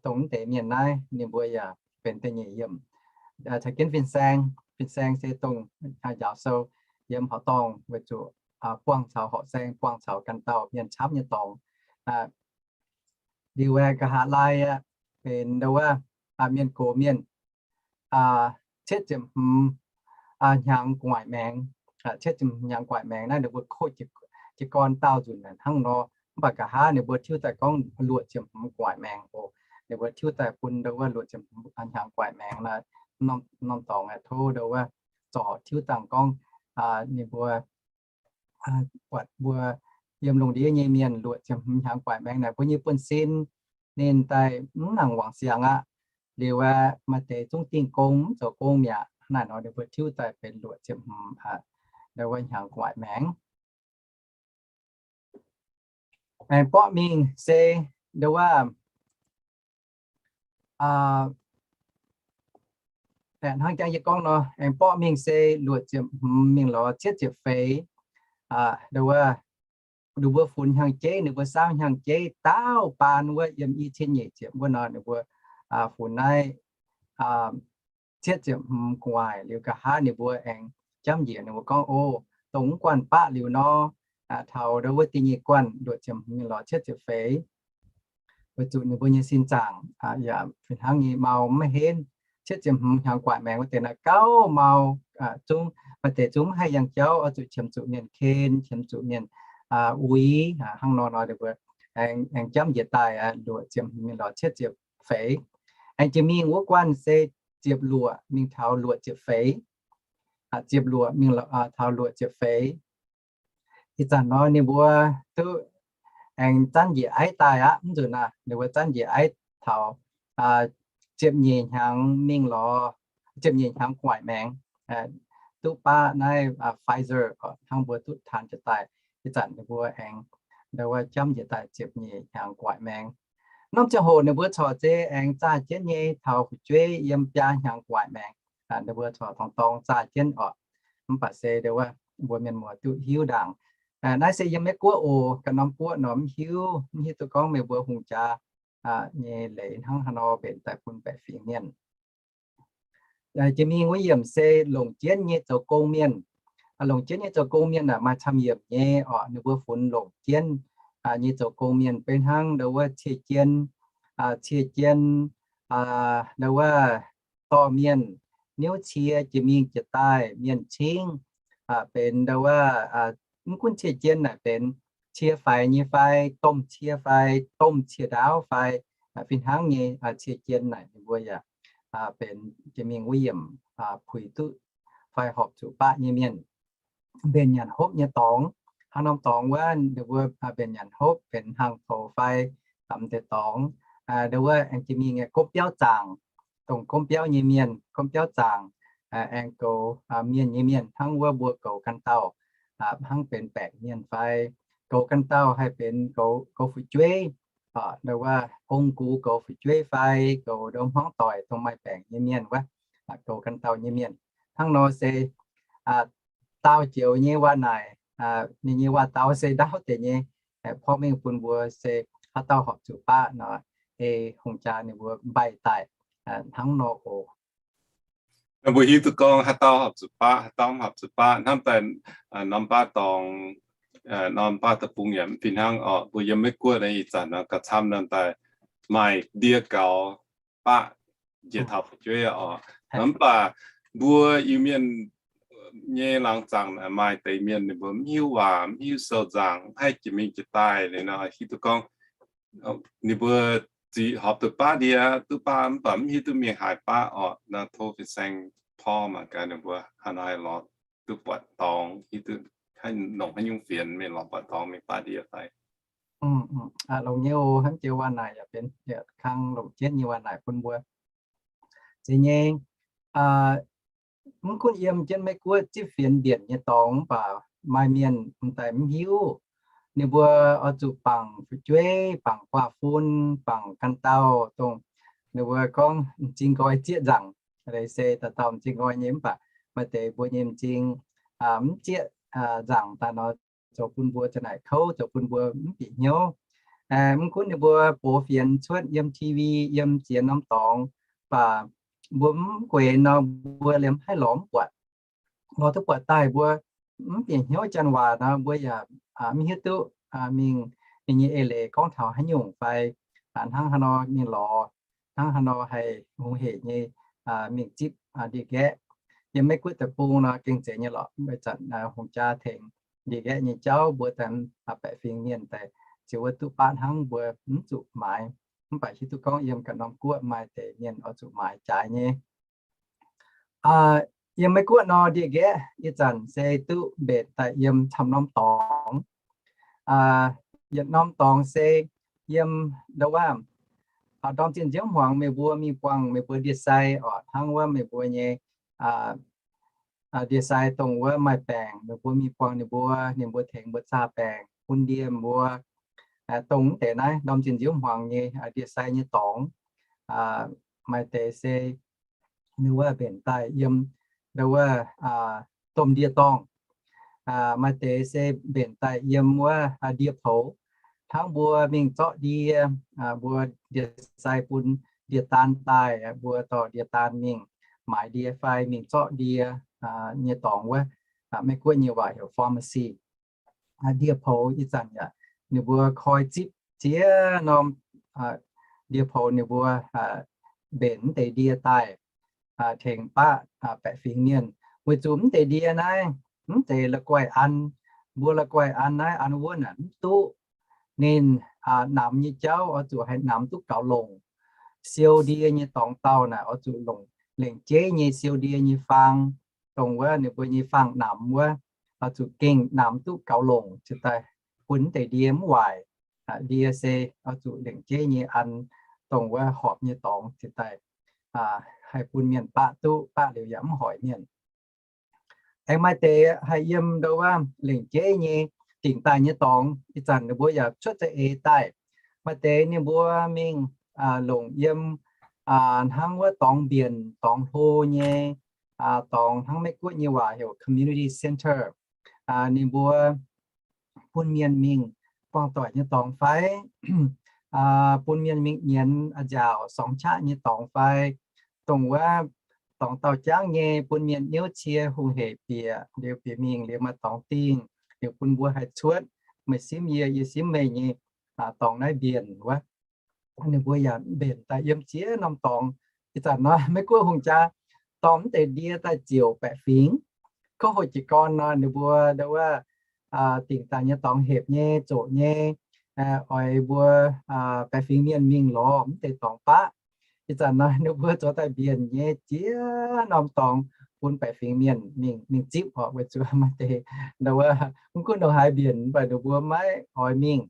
dongh mv deix mienh naaiv ninh mbuo yaac benx da'nyeic yiemc. Caux jienv fin-saeng, fin-saeng se dongh njaaux sou yiem horqc dorngh weic zuqc buangh caux horqc saeng, buangh caux ganh dauh mienh camv nyei dorngx. Liuz aeqv, nqa'haav laai aeqv, benx nduov wuov mienh gox mienh cietv ziepc hmz hnyangx gu'nguaaic maengx. Cietv ziepc hmz hnyangx gu'nguaaic maengx naaiv ninh mbuo kouv jiez gorn daauh nzunc hnangv nor. Mv baac nqa'haav ninh mbuo tiuv daaih gorngv luoqc ziepc hmz gu'nguaaic maengx oc. Ninh mbuo tiuv daaih bun nduov wuov luoqc ziepc hmz hnyangx gu'nguaaic maengx naaiv, norm dorngx aeqv, tov nduov wuov zorc tiuv dangh gorngv ninh mbuo buatc mbuo yiem lungh ndiev nyei mienh luoqc ziepc hmz hnyangx gu'nguaaic maengx naaic mbuo nyei buonv-sin ninh daaih mv nangc wangc siangx aqv. Liuz aeqv, maaih deix zungv dingh gong mv zoux gong mi'aqv. Naaiv nor ninh mbuo tiuv daaih benx luoqc ziepc hmz nduov wuov hnyangx gu'nguaaic maengx. Aengx borqv mingh se nduov wuov hnangv jangx yie gorngv nor, aengx borqv mingh se luoqc ziepc hmz mingh lorz cietv ziepc feix. Nduov wuov, ninh mbuo funx hnyangx-jeiv, ninh mbuo saauv hnyangx-jeiv daauh baan wuov yiem i cin nyeic ziepc wuov nor ninh mbuo funx naaiv cietv ziepc hmz gu'nguaaic. Liuz nqa'haav ninh mbuo aengx jamv njiec, ninh mbuo gorngv, O, dongh mv guanh baqv liuz nor, taux nduov wuov da'nyeic guanh luoqc ziepc hmz mingh lorz cietv ziepc feix, weic zuqc ninh mbuo nyei sin zaangc yaac fih hnangv nyei mau maiv henv. Cietv ziepc hmz hnyangx gu'nguaaic maengx wuov deix naaiv gauh mau, zungv maaih deix zungv mv haih yangh jauv, oix zuqc qiemx zuqc mienh ken, qiemx zuqc mienh uix hnangv nor nor, ninh mbuo aengx jamv njiec daaih luoqc ziepc hmz mingh lorz cietv ziepc feix. Aengx jiex mingh wuov guanh se ziepc luoqc mingh taux luoqc ziepc feix. Ziepc luoqc mingh taux luoqc ziepc feix. Ih zanc nor ninh mbuo duqv aengx zanv njiec aiv daaih aqv. Mv nzunc naaiv ninh mbuo zanv njiec aiv taux ziepc nyeic hnyangx mingh lorz ziepc nyeic hnyangx gu'nguaaic maengx, duqv baqv naaiv Pfizer hnangv mbuo duqv taan jiez daaih. Ih zanc ninh mbuo aengx nduov wuov jamv njiec daaih ziepc nyeic hnyangx gu'nguaaic maengx. Norm ziangh hoc ninh mbuo corc se aengx zaah jienv nyei taux fu'jueiv yiem biaa hnyangx gu'nguaaic maengx. Ninh mbuo corc dorngx dorngx zaah jienv oc. Mv baac se nduov wuov mbuo mienh muoz duqv hiuv ndaangc. Naaiv se yiem Meiv Guoqv oc. Ganh norm guoqv nor mv hiuv, mv hiuv duqv gorngv meih mbuo hungh jaa nyei leiz hnangv haaix nor mbenc daaih bun baeqc fingx mienh. Jiex mingh wuov yiemc se longc jienv nyei zoux gong mienh. Longc jienv nyei zoux gong mienh aeqv, maaih camv yiemc nyei oc. Ninh mbuo funx longc jienv nyei zoux gong mienh beiv hnangv nduov wuov cie jien, cie jien, nduov wuov dorh mienh niouv cie jiex mingh jiex daaih mienh cingv, benx nduov wuov mv gunv cie jien naaic benx cie faix nyei fai, domh cie fai, domh cie ndaauv fai, fih hnangv nyei cie jien naaic ninh mbuo yaac benx jiex mingh wuov yiemc puix duqv fai horpc zuqc baqv nyei mienh. Mbenc nyanc hopv nyei dorngx, haaix norm dorngx wuov ninh mbuo mbenc nyanc hopv, benx hnaangx poux fai deix dorngx. Nduov wuov aengx jiex mingh gomv biauv zaangc, dongh gomv biauv nyei mienh, gomv biauv zaangc, aengx goux mienh nyei mienh hnangv wuov mbuo goux ganh dauh, hnangv benx baengc mienh fai goux ganh dauh haih benx goux fu'jueiv, nduov wuov ong gux goux fu'jueiv fai goux nduov hmuangv doic dongh maaih baengc nyei mienh wuov, goux ganh dauh nyei mienh. Hnangv nor se daauh joux nyei waac naaic, ninh nyei waac-dau se ndaauv deix nyei, porv mengh bun mbuo se haaix dauh horpc zuqc baqv nor, ei hungh jaa ninh mbuo mbaih daaih hnangv nor oc. Mbuo hiuv duqv gorngv haaix dauh horpc zuqc baqv, haaix dauh mv horpc zuqc baqv. Hnamv daaih norm baav dorngx, norm baav deic-bung yaac fih hnangv oc. Mbuo yiem Meiv Guoqv naaiv ih zanc nor gauh camv nor daaih maaih ndie gaux baqv njiec taux fu'jueiv oc. Mv baac mbuo Iu-Mienh nyei laangz zaangc maaih deix mienh ninh mbuo mv hiuv waac, mv hiuv sou nzaangc, mv haih jiex mingh jiex daaih liuz nor hiuv duqv gorngv ninh mbuo ziqc horpc duqv baqv ndie, duqv baqv mv baac mv hiuv duqv mingh haaix baqv oc. Nor tov fin-saeng porv mangc gaax ninh mbuo haaix nor haih lorz duqv buatc dorngx, hiuv duqv haih nongc haaix nyungc fienx mingh lorz buatc dorngx mingh baqv ndie fai. Longx nyei oc. Hnangv jiex waac naaic yaac benx kang longc jienv nyei waac naaic bun mbuo. Zeiz nyei, mv gunv yiem jienv Meiv Guoqv zipv fienx mbienc nyei dorngx mv baac maaih mienh m'daaih mv hiuv. Ninh mbuo oix zuqc bangc fu'jueiv, bangc guaav-fun, bangc ganh dauh, dongh ninh mbuo gorngv m'zing nqoi zieqv nzaangc. Leiz se dauh dauh m'zing nqoi nyei mv baac maaih deix mbuo nyei m'zing mv zieqv nzaangc daaih nor, zoux bun mbuo za'naaic kouv, zoux bun mbuo mv bieqc hnyouv. Mv gunv ninh mbuo box fienx cuotv yiem T V, yiem ziex norm dorngx, mv baac mbuo mv gueic nor, mbuo liemh haih lorz mv buatc. Lorz duqv buatc daaih mbuo mv bieqc hnyouv janx waac nor, mbuo yaac mv hiuv duqv mingh ninh nyei eix leiz gorngv taux haaix nyungc fai hnangv haaix nor mingh lorz, hnangv haaix nor haih hungh hec nyei mingh zipv ndie-nqaeqv. Yiem Meiv Guoqv deic-bung nor gengh zeiz nyei lorqc, mv baac zanc hungh jaa tengx ndie-nqaeqv nyei jauv mbuo daaih baeqc fingx mienh daaih ziouc wuov duqv baqv hnangv mbuo mv zuqc maaiz. Mv baac hiuv duqv gorngv yiem ganh norm guoqv maaih deix mienh oix zuqc maaiz jaaix nyei. Yiem Meiv Guoqv nor ndie-nqaeqv ih zanc se duqv mbenc daaih yiem camv norm dorngx. Yietc norm dorngx se yiem ndau wuov ndorm zinh nziouv hmuangx meih mbuo mingh buangh meih mbuo ndie-sai oc, hnangv wuov meih mbuo nyei ndie-sai dongh wuov maaih baengc, meih mbuo mingh buangh ninh mbuo, ninh mbuo tengx mbuo zaah baengc bun ndie mbuo. Dongh mv deix naaiv ndorm zinh nziouv hmuangx nyei ndie-sai nyei dorngx, maaih deix se ninh wuov mbenc daaih yiem ndau wuov domh ndie-dorngh. Maaih deix se mbenc daaih yiem wuov ndie-poux. Hnangv mbuo mingh zorqv ndie, mbuo ndie-sai bun ndie-daan daaih, mbuo dorh ndie-daan mingh maaiz ndie fai mingh zorqv ndie nyei dorngx wuov, Meiv Guoqv nyei waac heuc pharmacy. Ndie-poux ih zanc yaac ninh mbuo koi zipv ziex norm ndie-poux ninh mbuo mbenc mv deix ndie daaih tengx baqv baeqc fingx mienh. Weic zuqc mv deix ndie naaiv mv zeiz la'guaih an, mbuo la'guaih an naaiv an wuov naaic mv duqv. Ninh namx nyei jauv oix zuqc haih namx duqv gaux longc. Siou ndie nyei dorngx dauh naaic oix zuqc longc lengc jeiv nyei siou ndie nyei faang, dongh wuov ninh mbuo nyei faang namx wuov, oix zuqc gengh namx duqv gaux longc cingx daaih bun mv deix ndie mv waaic. Ndie se oix zuqc lengc jeiv nyei an, dongh wuov horpc nyei dorngx cingx daaih haih bun mienh baqv duqv, baqv liuz yaac mv hoic mienh. Aengx maaih deix haih yiem ndau wuov lengc jeiv nyei dingc daaih nyei dorngx, ih zanc ninh mbuo yaac cuotv za'eix daaih. Maaih deix ninh mbuo mingh longc yiem hnangv wuov dorngx mbienc, dorngx hlo nyei dorngx, hnangv Meiv Guoqv nyei waac heuc community center. Ninh mbuo bun mienh mingh buangh doic nyei dorngx fai bun mienh mingh nyienz nziaauc sorngx qaqv nyei dorngx fai dongh wuov dorngx dauh jangv nyei bun mienh niouv cie hungh hec bieqc liuz bieqc mingh liuz maaih dorngx dingh liuz bun mbuo haih cuotv, meih simv yie, yie simv meih nyei dorngx naaiv mbienc wuov. Ninh mbuo yaac mbenc daaih yiem ziex norm dorngx. Ih zanc nor Meiv Guoqv hungh jaa dorh mv deix ndie daaih ziouc baeqc fingx. Kov hoc jiez gorn nor ninh mbuo ndau wuov dingc daaih nyei dorngx hepc nyei, zoqc nyei, oix mbuo baeqc fingx mienh mingh lorz mv deix dorngx baqv. Ih zanc nor ninh mbuo zoux daaih mbienc nyei ziex norm dorngx bun baeqc fingx mienh mingh, mingh zipv oc. Weic zuqc maaih deix ndau wuov mv gunv ndongc haaix mbienc mv baac ninh mbuo maiv oix mingh.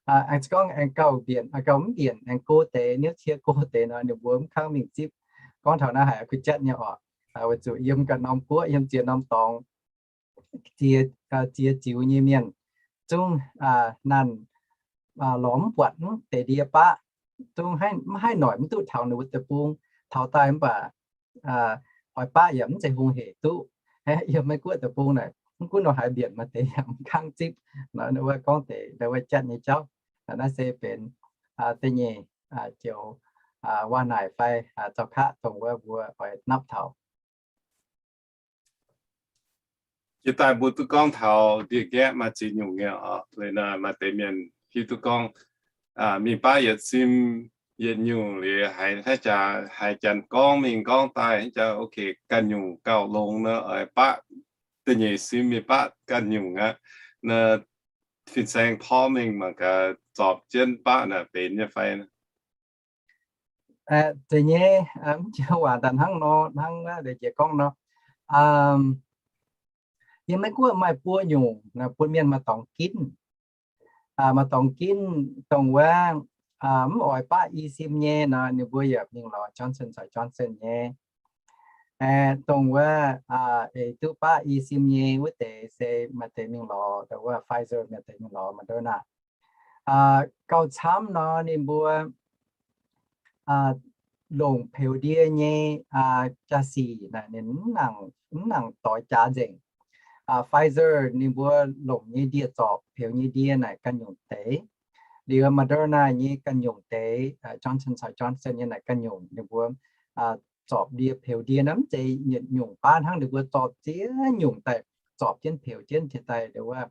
Aengx gorngv aengx gauh mbienc, aengx gauh mv mbienc, aengx go deix, niouv cie go deix nor ninh mbuo mv kangv mingh zipv. Gorngv taux naaiv haiz kuh jatv nyei oc. Weic zuqc yiem ganh norm guoqv, yiem ziex norm dorngx, ziex, ziex ziux nyei mienh zungv naanh lorz mv buatc mv deix ndie baqv, zungv mv haih noic mv duqv taux ninh mbuo deic-bung. Taux daaih mv baac oix baqv yaac mv zeiz hungh hec duqv. Yiem Meiv Guoqv deic-bung naaic mv gunv ndongc haaix mbienc maaih deix yaac mv kangv zipv. Wuov gorngv deix ndau wuov jatv nyei jauv. Naaiv se benx da'nyeic joux waac-naaic fai zaux kaqv dongh wuov mbuo oix napv taux. Jiex daaih mbuo duqv gorngv taux ndie-nqaeqv maaih ziex nyungc nyei oc. Liuz nor maaih deix mienh hiuv duqv gorngv mingh baav yietc sim yietc nyungc liuz haiz, haiz jaax, haiz janx gorngv mingh gorngv daaih, haiz jaax, ok, ganh nyungc gauh longx nor oix baav da'nyeic sim mingh baav ganh nyungc aqv. Nor fin-saeng porv mingh mangc gaax zorpc jienv baav naaic benx nyei fai. Zeiz nyei, mv jiex waac daaih hnangv nor, hnangv njiec gorngv nor. Yiem Meiv Guoqv maaih buo nyungc bun mienh maaih dorngx ginv. Maaih dorngx ginv dongh wuov mv oix baav i sim nyei nor, ninh mbuo yaac mingh lorz Johnson caux Johnson nyei. Dongh wuov eix duqv baav i sim nyei wuov deix se maaih deix mingh lorz dongh wuov Pfizer, maaih deix mingh lorz Moderna. Gauh camv nor ninh mbuo longc peux ndie nyei jaa-sic naaic ninh mv nangc doix jaax nzengc. Pfizer ninh mbuo longc nyei ndie-zorpc peux nyei ndie naaic ganh nyungc deix. Liuz Moderna nyei ganh nyungc deix, Johnson caux Johnson nyei naaic ganh nyungc ninh mbuo zorpc ndie, peux ndie naaiv mv zeiz yietc nyungc baav hnangv, ninh mbuo zorpc ziex nyungc daaih, zorpc jienv peux jienv cingx daaih wuov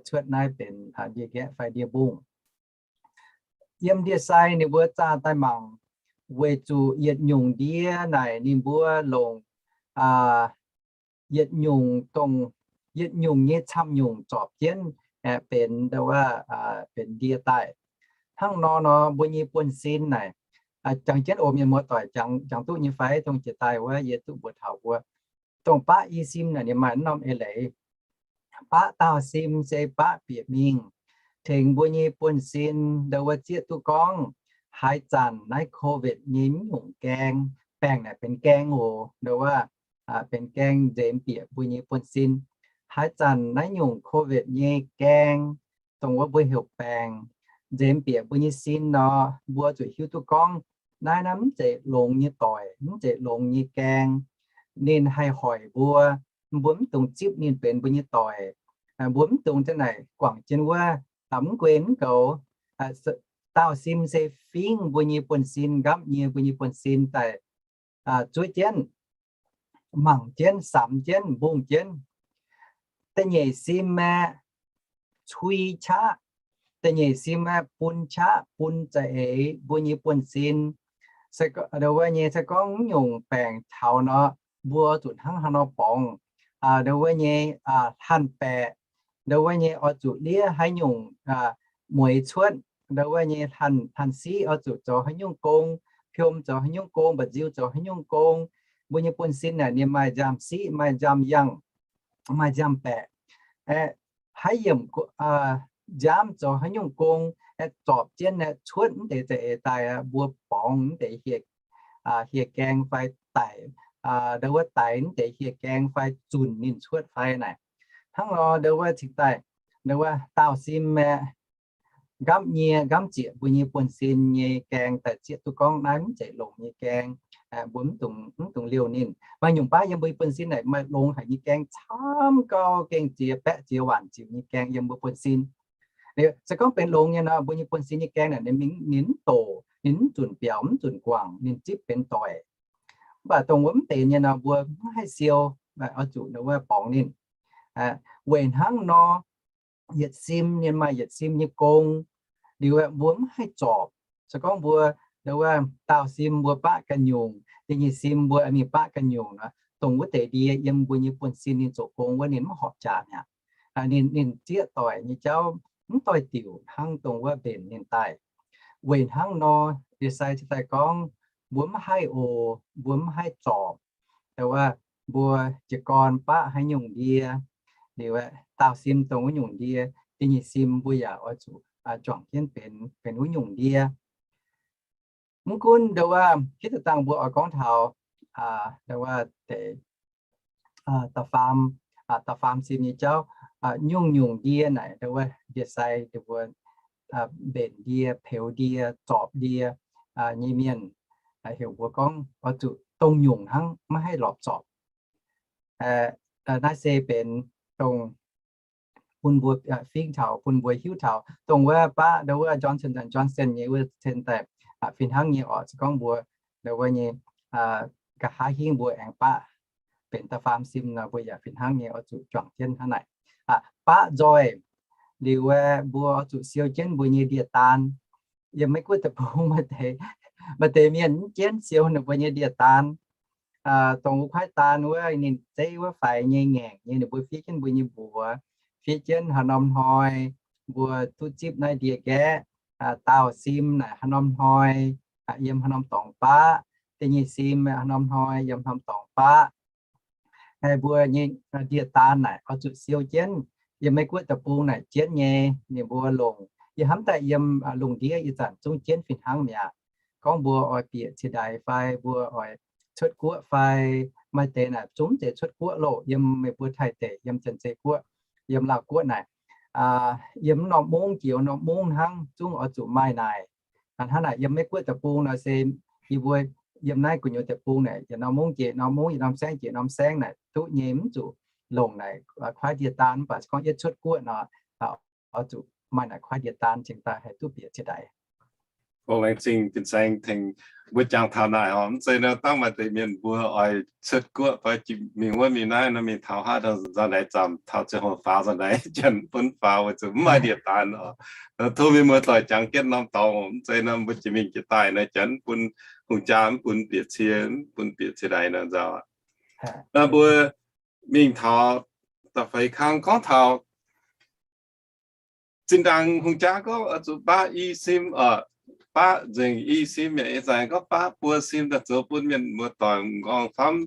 cuotv naaiv benx ndie-nqaeqv fai ndie-mbungh. yiem ndie-sai ninh mbuo zaah daaih mangc, weic zuqc yietc nyungc ndie naaic ninh mbuo longc yietc nyungc dongh, yietc nyungc nyei camv-nyungc zorpc jienv aeqv, benx, benx ndie daaih. Hnangv nor nor mbuo nyei buonv-sin naaic, jangx jienv oc mienh muoz-doic, jangx duqv nyei fai? Dongh jiex daaih wuov yie duqv mbuox taux mbuo, dongh baqv i sim naaic ninh maaih norm eix leiz. Baqv daauh sim se baqv bieqc mingh tengx mbuo nyei buonv-sin, ndau wuov zieqv duqv gorngv haaix zanc naaiv COVID nyei mv nyungc gaeng, baengc naaic benx gaeng oc, ndau wuov benx gaeng nzemx bieqc mbuo nyei buonv-sin. Haaix zanc naaiv nyungc COVID nyei gaeng, dongh wuov mbuo heuc baengc, nzemx bieqc mbuo nyei sin nor, mbuo zuqc hiuv duqv gorngv naaiv naaiv mv zeiz longx nyei doic, mv zeiz longx nyei gaeng. Ninh haih hoic mbuo, mbuo mv dungx zipv ninh benx mbuo nyei doic. Mbuo mv dungx za'naaic guangc jienv wuov, mv guei mv goux, daauh sim se fingv mbuo nyei buonv-sin, nqapv nyie mbuo nyei buonv-sin daaih zuov jienv, mangc jienv, samx jienv, mbungh jienv. Da'nyeic sim aeqv, cui qaqv. Da'nyeic sim aeqv, bun qaqv, bun za'eix mbuo nyei buonv-sin. Ndau wuov nyei se gorngv mv nyungc baengc taux nor, mbuo zuqc hnangv haaix nor borngz. Ndau wuov nyei hanh baeqc, ndau wuov nyei oix zuqc liev haaix nyungc mueix cuotv, ndau wuov nyei hanh, hanh siqv oix zuqc zoux haaix nyungc gong, piom zoux haaix nyungc gong, mba'nziu zoux haaix nyungc gong. Mbuo nyei buonv-sin naaic ninh maaih nziaamv siqv, maaih nziaamv yangh, maaih nziaamv baeqc. Aeqv, haaix yiemc nziaamv zoux haaix nyungc gong, aeqv, zorpc jienv aeqv, cuotv mv deix za'eix daaih, mbuo borngz mv deix hieh, hieh gaeng fai daic, ndau wuov daic mv deix hieh gaeng fai zunc ninh cuotv fai naaic. Hnangv nor ndau wuov cingx daaih, ndau wuov daauh sim aeqv, nqapv nyie nqapv zieqc mbuo nyei buonv-sin nyei gaeng daaih zieqv duqv gorngv naaiv mv zeiz longx nyei gaeng. Mbuo mv dungx, mv dungx liouh ninh. Maaih nyungc baav yiem mbuo nyei buonv-sin naaic maaih longx haic nyei gaeng camv gau, gengh ziex baeqv ziex waanc ziux nyei gaeng yiem mbuo buonv-sin. Se gorngv benx longx nyei nor, mbuo nyei buonv-sin nyei gaeng naaic ninh mingh, ninh mv doqc, ninh mv zunc biaux, mv zunc guangc, ninh zipv benx doic. Mv baac dongh wuov mv benx nyei nor, mbuo mv haih siou, oix zuqc ndau wuov borngz ninh. Weic hnangv nor, yietc sim ninh maaih yietc sim nyei gong, liuz aeqv, mbuo mv haih zorpc. Se gorngv mbuo ndau wuov daauh sim mbuo baqv ganh nyungc, da'nyeic sim mbuo mingh baqv ganh nyungc nor, dongh wuov deix ndie yiem mbuo nyei buonv-sin ninh zoux gong wuov ninh mv horpc jaax mi'aqv. Ninh, ninh zieqv doic nyei jauv mv doix-diuc hnangv dongh wuov mbenc ninh daaih. Weic hnangv nor, ndie-sai cingx daaih gorngv, mbuo mv haih oc, mbuo mv haih zorpc. Ndau wuov mbuo jiez gorn baqv haaix nyungc ndie, liuz aeqv, daauh sim dongh wuov nyungc ndie, da'nyeic sim mbuo yaac oix zuqc juangc jienv benx, benx wuov nyungc ndie. Mv gunv ndau wuov hitv da'dangh mbuo oix gorngv taux ndau wuov deix da'faam, da'faam sim nyei jauv, nyungc-nyungc ndie naaic ndau wuov ndie-sai, ndau wuov mbenc ndie, peux ndie, zorpc ndie nyei mienh, heuc mbuo gorngv oix zuqc dongh nyungc hnangv, maiv haih lorpc zorpc. Naaiv se benx dongh bun mbuo fingx taux, bun mbuo hiuv taux dongh wuov baqv ndau wuov Johnson and Johnson nyei wuov cen daaih fih hnangv nyei oc. Se gorngv mbuo ndau wuov nyei nqa'haav hingv mbuo aengx baqv benx da'faam sim nor, mbuo yaac fih hnangv nyei oix zuqc juangc jienv hnangv naaic. Baqv nzoih liuz aeqv, mbuo oix zuqc siou jienv mbuo nyei ndie-daan. Yiem Meiv Guoqv deic-bung maaih deix, maaih deix mienh mv jienv siou ninh mbuo nyei ndie-daan. Dongh wuov kuaaiv daan wuov ninh zeiv wuov faix nyei ngaengc nyei, ninh mbuo fiev jienv mbuo nyei mbuox, fiev jienv haaix norm hnoi mbuo duqv zipv naaiv ndie-nqaeqv, daauh sim naaic haaix norm hnoi yiem haaix norm dorngx baqv, da'nyeic sim haaix norm hnoi yiem haaix norm dorngx baqv. Mbuo nyei ndie-daan naaic oix zuqc siou jienv. Yiem Meiv Guoqv deic-bung naaic jienv nyei, ninh mbuo longc. Yie hnamv daaih yiem lungh ndiev ih zanc zungv jienv fih hnangv mi'aqv. Gorngv mbuo oix bieqc ciex ndaix fai mbuo oix cuotv guoqv fai, maaih deix naaic zungv zeiz cuotv guoqv loh. Yiem meih mbuo Taiv deic, yiem Janx-Zei Guoqv, yiem Laauh Guoqv naaic, yiem norm mungv jiex norm mungv hnangv zungv oix zuqc maaih naaic. Hnangv naaic yiem Meiv Guoqv deic-bung nor se yie mbuo yiem naaiv gu'nyuoz deic-bung naaic, yietc norm mungv jiex norm mungv, yietc norm saengv jiex norm saengv naaic duqv nyei, mv zuqc longc naaic kuaaiv ndie-daan. Mv baac se gorngv yietv cuotv guoqv nor, oix zuqc maaih naaic kuaaiv ndie-daan cingx daaih haih duqv bieqc ciex ndaix. Laengz zingh fin-saeng tengx mbuo jangx taux naaic oc. Mv zeiz nor dangv maaih deix mienh mbuo oix cuotv guoqv fai mingh wuov mingh naaiv nor mingh taux haaix nzauh naaic zaamc taux ziangh hoc faaux nzauh naaic janx bun faaux weic zuqc mv maaih ndie-daan oc. Tov mienh muoz-doic jangx jienv norm dorngx, mv zeiz nor mbuo jiex mingh jiex daaih nor janx bun hungh jaa mv bun bieqc cie, mv bun bieqc cie naaic nor nzauh. Mbuo mingh taux da'feix kang gorngv taux zinh ndaangc hungh jaa gorngv oix zuqc baqv i sim, baqv nzengc i sim, yaac ih zanc gorngv baqv buo sim daaih zoux bun mienh muoz-doic m'nqorngv famv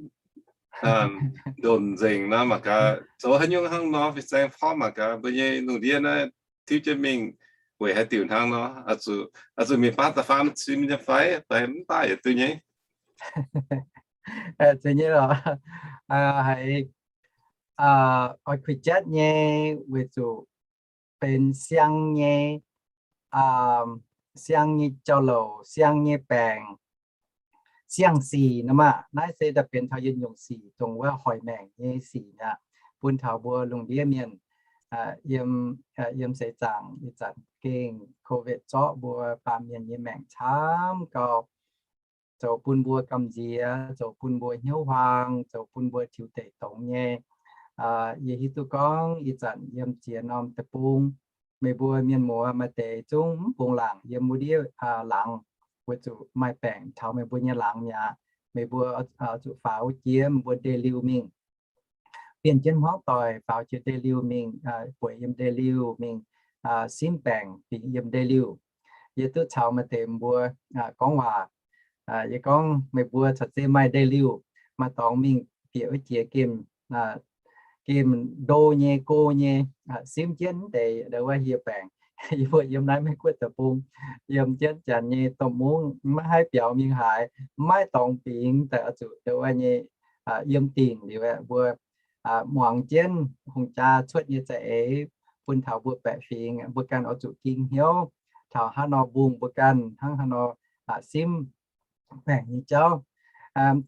ndonc nzengc nor mangc gaax zoux haaix nyungc hnangv nor, fin-saeng forv mangc gaax mbuo nyei lungh ndiev naaiv tiuv jienv mingh weic haaix diuc hnangv nor. Oix zuqc mingh baqv da'faam sim nyei fai, fai mv baqv yaac duqv nyei. Zeiz nyei lorqc. Haiz oix kuh jatv nyei weic zuqc benx siang nyei, siang nyei jauv-louc, siang nyei baengc, siang-sic nor maah. Naaiv se daaih benx taux yietc nyungc sic, dongh wuov hoic maengc nyei sic aqv, bun taux mbuo lungh ndiev mienh yiem, yiem seix zaangc ih zanc gengh COVID zorqv mbuo baamh mienh nyei maengc camv gau, zoux bun mbuo gamh nziex, zoux bun mbuo hnyouv huaang, zoux bun mbuo tiux deic dongz nyei. Yie hiuv duqv gorngv ih zanc yiem ziex norm deic-bung, meih mbuo mienh muoz maaih deix zungv mv bungx laangc yiem wuov ndiev laangz, weic zuqc maaih baengc taux meih mbuo nyei laangz mi'aqv. Meih mbuo zuqc faaux jiex mbuo ndeic-liuh mingh, bienh jienv hmuangv doic faaux jiex ndeic-liuh mingh, bueix yiem ndeic-liuh mingh, simv baengc fingx yiem ndeic-liuh. Yie duqv caux maaih deix mbuo gorngv waac. Yie gorngv meih mbuo caux zeiz maaih ndeic-liuh, maaih dorngx mingh bieqc wuov jiex gemh, gemh ndo nyei, go nyei, simv jienv deix ndau wuov hieh baengc. Yie mbuo yiem naaiv Meiv Guoqv deic-bung, yiem jienv janx nyei domh mungv, maiv haih biaux mingh haaix, maiv dorngx bingx daaih oix zuqc ndau wuov nyei yiem dingc liuz aeqv, mbuo muangx jienv hungh jaa cuotv nyei za'eix bun taux mbuo baeqc fingx, mbuo ganh oix zuqc ging hnyouv taux haaix nor mbungh mbuo ganh hnangv haaix nor simv baengc nyei jauv.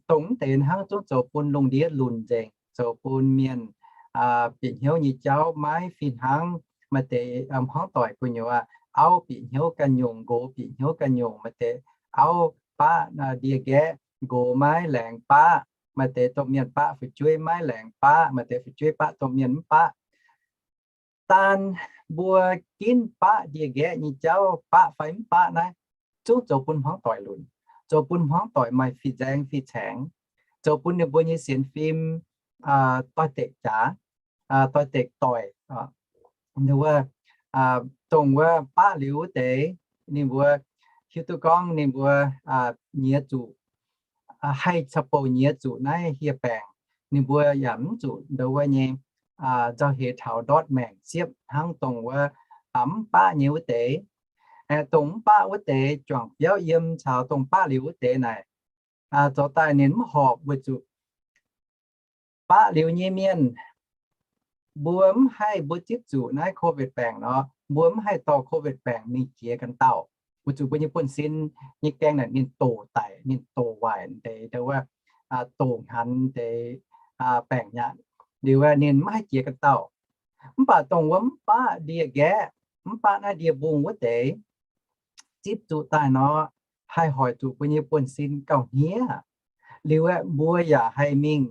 Dongh mv deix hnangv zungv zoux bun lungh ndiev lunc nzengc, zoux bun mienh bieqc hnyouv nyei jauv maiv fih hnangv. Maaih deix hmuangv doic gu'nyuoz auv bieqc hnyouv ganh nyungc, nqox bieqc hnyouv ganh nyungc, maaih deix auv baqv ndie-nqaeqv, nqox maiv laengz baqv, maaih deix domh mienh baqv fu'jueiv maiv laengz baqv, maaih deix fu'jueiv baqv domh mienh mv baqv. Daan mbuo ginv baqv ndie-nqaeqv nyei jauv, baqv fai mv baqv naaiv, zungv zoux bun hmuangv doic lunc, zoux bun hmuangv doic maaih fih nzaeng fih caengx, zoux bun ninh mbuo nyei sienx fim doix-dekc jaax, doix-dekc doic. Wuov, dongh wuov baqv liuz wuov deix, ninh mbuo hiuv duqv gorngv ninh mbuo nyiex zuqc, haih caux bouh nyiex zuqc naaiv hieh baengc, ninh mbuo yaac mv zuqc ndau wuov nyei nzauh heix taux ndortv maengc siepv hnangv dongh wuov mv baqv nyei wuov deix. Dongh mv baqv wuov deix juangc biauv yiem caux dongh baqv liuz wuov deix naaic, zoux daaih ninh mv horpc weic zuqc baqv liuz nyei mienh, mbuo mv haih, mbuo zipv zuqc naaiv COVID baengc nor, mbuo mv haih dorh COVID baengc mingh jiex ganh dauh, weic zuqc mbuo nyei buonv-sin nyei gaeng naaic ninh doqc daic, ninh doqc waaic deix, ndau wuov, doqc hnaanx deix baengc nyei. Liuz ninh mv haih jiex ganh dauh. Mv baac dongh wuov mv baqv ndie-nqaeqv, mv baqv naaiv ndie-mbungh wuov deix, zipv zuqc daaih nor, haih hoic zuqc mbuo nyei buonv-sin gauh hniev. Liuz aeqv, mbuo yaac haih mingh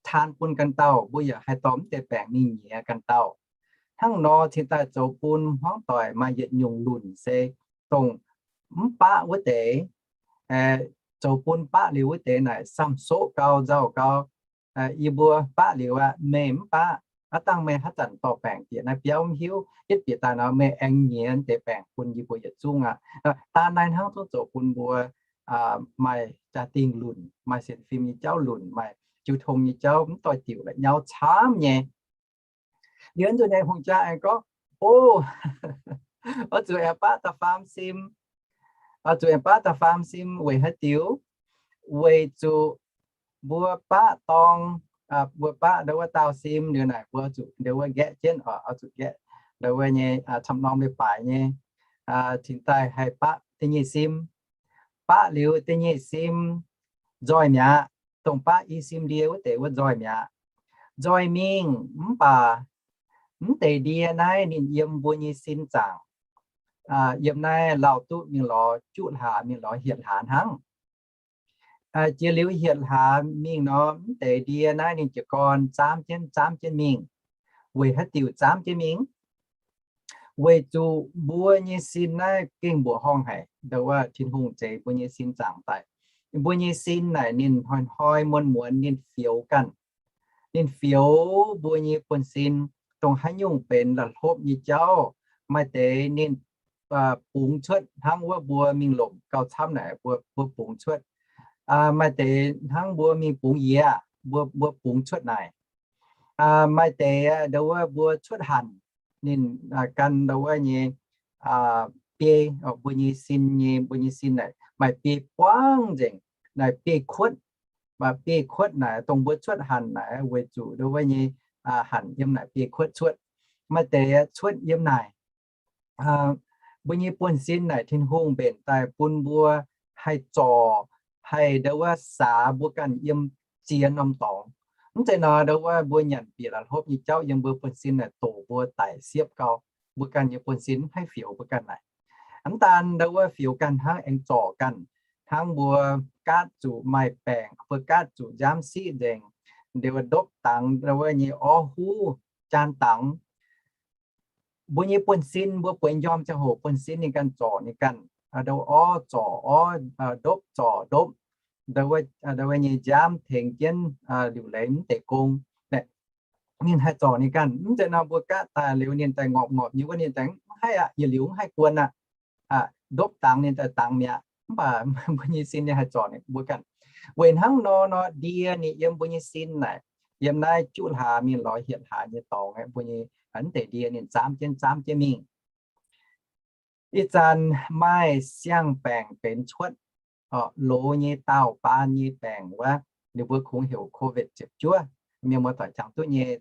taan bun ganh dauh, mbuo yaac haih dorh mv deix baengc mingh nyiex ganh dauh. Hnangv nor cingx daaih zoux bun hmuangv doic maaih yietc nyungc lunc se dongh mv baqv wuov deix, zoux bun baqv liuz wuov deix naaic samh soqv gau, nzauh gau. Yie mbuo baqv liuz aqv, meih mv baqv, aav dangh meih haaix zanc dorh baengc bieqc naaiv biauv mv hiuv, yietv bieqc daaih nor meih aengx nyiex deix baengc bun yie mbuo yietc zungv aqv. Daan naaiv hnangv zungv zoux bun mbuo maaih jaa-dingh lunc, maaih sienx fim nyei jauv lunc, maaih jiu tong nyei jauv mv doix-diuc la'nyauv camv nyei. Liuz nzunc naaiv hungh jaa aengx gorngv, o, oix zuqc aengx baqv da'faam sim. Oix zuqc aengx baqv da'faam sim weic haaix diuc? Weic zuqc mbuo baqv dorng, mbuo baqv ndau wuov daauh sim liuz naaic, mbuo zuqc ndau wuov nqaeqv jienv, oix zuqc nqaeqv ndau wuov nyei camv norm leiz-baaix nyei, cingx daaih haih baqv da'nyeic sim. Baqv liuz da'nyeic sim nzoih mi'aqv. Dongh baqv i sim ndie wuov deix wuov nzoih mi'aqv. Nzoih mingh mv baac mv deix ndie naaiv ninh yiem mbuo nyei sin zaangc. yiem naaiv lauh duqv mingh lorz juqv hlaax, mingh lorz hietc hlaax hnangv. Jiex liuz hietc hlaax mingh nor, mv deix ndie naaiv ninh jiez gorn zaamv jienv, zaamv jienv mingh. Weic haaix diuc zaamv jienv mingh? Weic zuqc mbuo nyei sin naaiv gengh mbuoqc horngh haic, ndo wuov Tin-Hungh zeix mbuo nyei sin zaangc daaih. Mbuo nyei sin naaic ninh hnoi-hnoi muonz-muonz ninh fioux ganh. Ninh fioux mbuo nyei buonv-sin, dongh haaix nyungc benx la'hlopv nyei jauv, maaih deix ninh bungx cuotv hnangv wuov mbuo mingh lomc gauh camv naaic, mbuo, mbuo bungx cuotv. Maaih deix hnangv mbuo mingh bungx yie, mbuo, mbuo bungx cuotv naaic. Maaih deix ndo wuov mbuo cuotv hanc, ninh gan ndo wuov nyei biei, mbuo nyei sin nyei, mbuo nyei sin naaic maaih biei buangv nzengc, naaic biei kuotv. Biei kuotv naaic dongh mbuo cuotv hanc naaic weic zuqc ndo wuov nyei hanc yiem naaic biei kuotv cuotv. Maaih deix cuotv yiem naaic. Mbuo nyei buonv-sin naaic Tin-Hungh mbenc daaih bun mbuo haih zorc, haih ndo wuov saax mbuo ganh yiem ziex norm dorngx. Mv zeiz nor ndo wuov mbuo nyanc bieqc la'hlopv nyei jauv yiem mbuo buonv-sin naaic doqc mbuo daic siepv gau, mbuo ganh nyei buonv-sin mv haih fioux mbuo ganh naaic. Mv daan ndo wuov fioux ganh hnangv, aengx zorc ganh, hnangv mbuo gaatv zuqc maaih baengc, mbuo gaatv zuqc nziaamv siqv nzengc, ndopv dangx ndo wuov nyei orv huv, jaan dangx. Mbuo nyei buonv-sin, mbuo bueix njormh ziangh hoc buonv-sin ninh ganh zorc ninh ganh, ndo orv zorc orv, ndopv zorc ndopv, ndo wuov nyei nziaamv tengx jienv liuc leiz mv deix gong. Ninh haih zorc ninh ganh. Mv zeiz nor mbuo gaatv daaih liuz ninh daaih ngorpc ngorpc nyei wuov ninh daaih mv haih aqv, yietc liuz mv haih guon aqv. Ndopv dangx ninh daaih dangx mi'aqv. Mv baac mbuo nyei sin ninh haih zorc ninh mbuo ganh. Weic hnangv nor nor ndie ninh yiem mbuo nyei sin naaic, yiem naaiv juqv hlaax mingh lorz hietc hlaax nyei dorngx, mbuo nyei mv deix ndie ninh zaamv jienv zaamv jienv mingh. Ih zanc maaih siang-baengc benx cuotv, loz nyei daauh baan nyei baengc wuov, ninh mbuo kungx heuc COVID ziepc juov. Mienh muoz-doic jangx duqv nyei,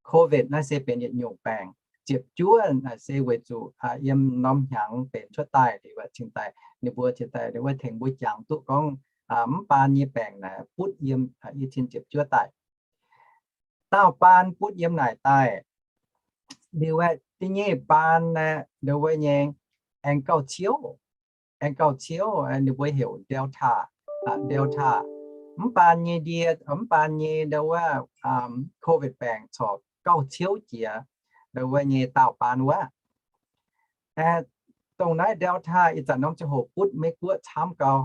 COVID naaiv se benx yietc nyungc baengc. Ziepc juov naaic se weic zuqc yiem norm hnyangx benx cuotv daaih liuz cingx daaih, ninh mbuo cingx daaih wuov tengx mbuo jangx duqv gorngv mv baan nyei baengc naaic butv yiem i cin ziepc juov daaih. Daauh baan butv yiem naaic daaih. Liuz aeqv, da'nyeic baan aeqv, ndo wuov nyei aengx gauh ciouv, aengx gauh ciouv, ninh mbuo heuc Delta, Delta. Mv baan nyei ndie, mv baan nyei ndo wuov COVID baengc corc gauh ciouv jiex ndo wuov nyei daauh baan wuov. Dongh naaiv Delta ih zanc norm ziangh hoc butv Meiv-Guoqv camv gau.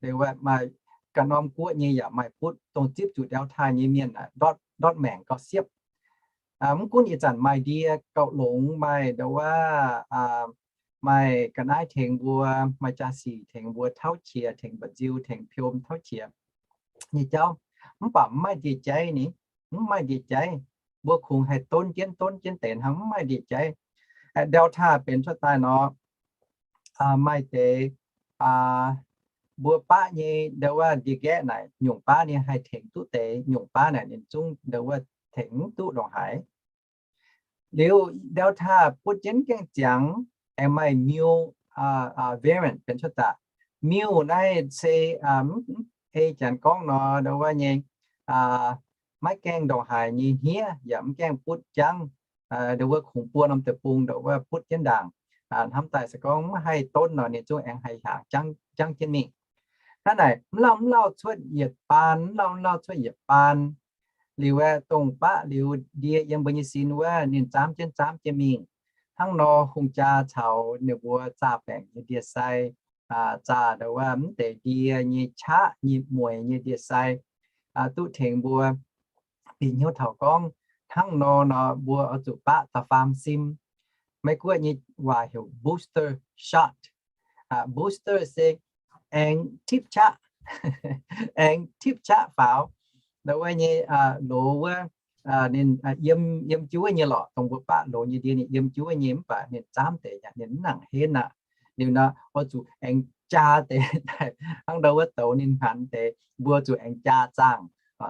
Liuz aeqv, maaih ganh norm guoqv nyei yaac maaih butv, dongh zipv zuqc Delta nyei mienh ndortv, ndortv maengc gauh siepv. Mv gunv ih zanc maaih ndie gauh longx, maaih ndo wuov, maaih ga'naaiv tengx mbuo, maaih jaa-sic tengx mbuo tauv qiex, tengx mba'nziu, tengx piom tauv qiex nyei jauv, mv baac mv maaih ndie-jaiv ni, mv maaih ndie-jaiv. Mbuo kungx haih donv jienv donv jienv deix hnangv, mv maaih ndie-jaiv. Delta benx cuotv daaih nor, maaih deix mbuo baqv nyei ndo wuov ndie-nqaeqv naaic, nyungc baav ninh haih tengx duqv deix, nyungc baav naaic ninh zungv ndo wuov tengx mv duqv ndongc haaix. Liuz Delta butv jienv gaengh ziangx, aengx maaih Mu variant benx cuotv daaih. Mu naaiv se ei janx gorngv nor ndo wuov nyei maiv gaengh ndongc haaix nyei hniev, yaac mv gaengh butv jangv, ndo wuov kungx buo norm deic-bung ndo wuov butv jienv ndaangc. Hnamv daaih se gorngv mv haih donv nor ninh zungv aengx haih hiaangx jangv jienv mingh. Hnangv naaic mv lauh mv lauh cuotv yietc baan, mv lauh mv lauh cuotv yietc baan. Liuz aeqv, dongh baqv liuz ndie yiem mbuo nyei sin wuov ninh zaamv jienv zaamv jienv mingh. Hnangv nor hungh jaa caux ninh mbuo zaah baengc nyei ndie-sai, zaah ndo wuov mv deix ndie nyei qaqv nyei mueiz nyei ndie-sai, duqv tengx mbuo bieqc hnyouv taux gorngv hnangv nor nor mbuo oix zuqc baqv da'faam sim. Meiv-Guoqv nyei waac heuc booster shot. Booster se aengx tipv qaqv, aengx tipv qaqv faaux. Ndo wuov nyei loz wuov, ninh yiem, yiem jiuv nyei lorqc, dongh mbuo baqv loz nyei ndie ninh yiem jiuv nyei, mv baac ninh zaamv deix yaac ninh mv nangc henv aqv. Liuz nor oix zuqc aengx jaa deix daaih, hnangv ndo wuov douz ninh hmuangx deix, mbuo zuqc aengx jaa zaangh,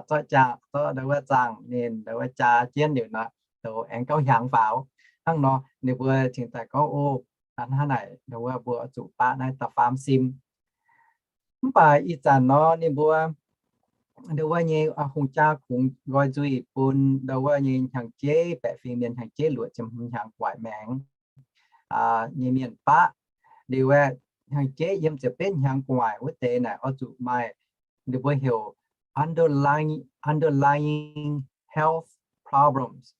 zorqv jaa, zorqv ndo wuov zaangh ninh ndo wuov jaa jienv liuz nor, douz aengx gauh hiaangx faaux. Hnangv nor ninh mbuo cingx daaih gorngv, o, hnangv naaic ndo wuov mbuo oix zuqc baqv naaiv da'faam sim. Mv baac ih zanc nor ninh mbuo ndo wuov nyei hungh jaa kungx nqoi nzuih bun ndo wuov nyei hnyangx-jeiv, baeqc fingx mienh hnyangx-jeiv luoqc ziepc hmz hnyangx guaaic maengx. nyei mienh baqv. Liuz aeqv, hnyangx-jeiv yiem ziepc betv hnyangx gu'nguaaic wuov deix naaic oix zuqc maaih ninh mbuo heuc underlying, underlying health problems.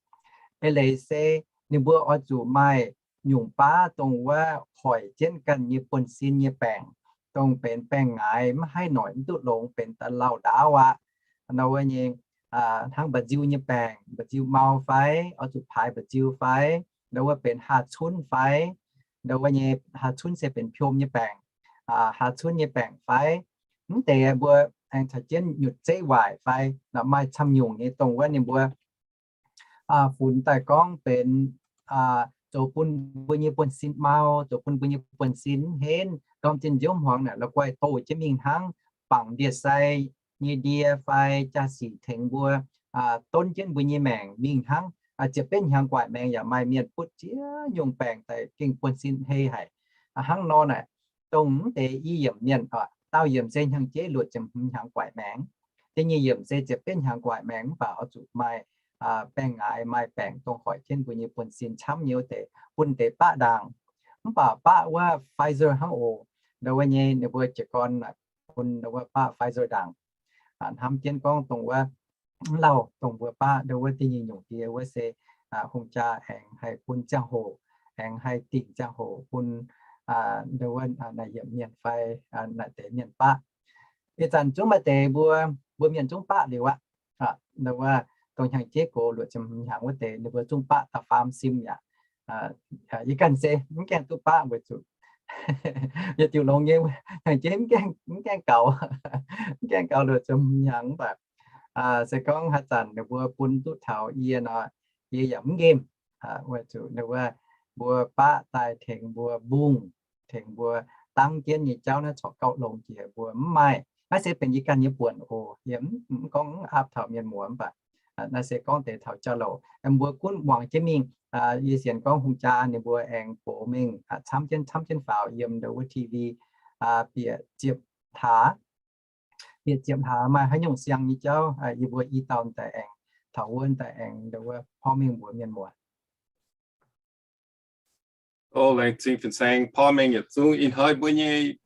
Eix leiz se ninh mbuo oix zuqc maaih nyungc baav dongh wuov hoic jienv ganh nyei buonv-sin nyei baengc, dongh benx baengh ngaaix mv haih noic mv duqv longx benx da'lauh ndaauv aqv. Nor wuov nyei hnangv mba'nziu nyei baengc, mba'nziu mau fai, oix zuqc paaix mba'nziu fai, nor wuov benx haa-cunv fai, nor wuov nyei haa-cunv se benx piom nyei baengc, haa-cunv nyei baengc fai, mv deix mbuo aengx caux jienv nyutc zeiv waaic fai, maaih camv nyungc nyei dongh wuov ninh mbuo funx daaih gorngv benx zoux bun mbuo nyei buonv-sin mau, zoux bun mbuo nyei buonv-sin mv henv, ndorm zinh nziouv hmuangx naaic la'guaih doh jienv mingh hnangv bangc ndie-sai nyei ndie fai jaa-sic tengx mbuo donv jienv mbuo nyei maengc mingh hnangv. Ziepc betv hnyangx gu'nguaaic maengx yaac maaih mienh butv ziex nyungc baengc daaih gengh buonv-sin hei haic. Hnangv nor naaic, dongh mv deix i yiemc mienh, daauh yiemc se hnyangx-jeiv luoqc ziepc hmz hnyangx gu'nguaaic maengx, da'nyeic yiemc se ziepc betv hnyangx gu'nguaaic maengx, mv baac oix zuqc maaih baengh ngaaix, maaih baengc dongh hoic jienv mbuo nyei buonv-sin camv nyei wuov deix bun deix baqv ndaangc. Mv baac baqv wuov Pfizer hnangv oc. Nor wuov nyei ninh mbuo jiez gorn bun nor wuov baqv Pfizer ndaangc. Hnamv jienv gorngv dongh wuov mv lauh dongh mbuo baqv nor wuov da'nyeic nyungc ndie wuov se hungh jaa aengx haih bun ziangh hoc, aengx haih dingc ziangh hoc bun nor wuov naaic yiemc mienh fai naaic deix mienh baqv. Ih zanc zungv maaih deix mbuo, mbuo mienh zungv baqv liuz aqv. Nor wuov dongh hnyangx-jeiv gox luoqc ziepc hmz hnyangx wuov deix ninh mbuo zungv baqv da'faam sim yaac. Yie ganh se mv gaengh duqv baqv weic zuqc yietc diuc longx nyei, hnyangx-jeiv mv gaengh gaux, mv gaengh gaux luoqc ziepc hmz hnyangx mv baac se gorngv haaix zanc ninh mbuo bun duqv taux yie nor, yie yaac mv nqemh. Weic zuqc ninh wuov mbuo baqv daaih tengx mbuo mbungh, tengx mbuo dangv jienv nyei jauv naaiv corc gauh longx jiex mbuo mv maaih. Naaiv se benx yie ganh nyei buonc oc. Yie mv gorngv mv aapv taux mienh muoz mv baac naaiv se gorngv deix taux jauv-louc mbuo gunv muangx jienv mingh. Yie sienx gorngv hungh jaa ninh mbuo aengx gox mingh camv jienv, camv jienv faaux yiem ndau wuov T V bieqc ziepc hlaax, bieqc ziepc hlaax maaih haaix nyungc siang nyei jauv yie mbuo i dauh daaih aengx taux wuov daaih aengx ndau wuov porv mengh mbuox mienh muoz. O, laengz zingh fin-saeng porv mengh yietc zungv ih hnoi mbuo nyei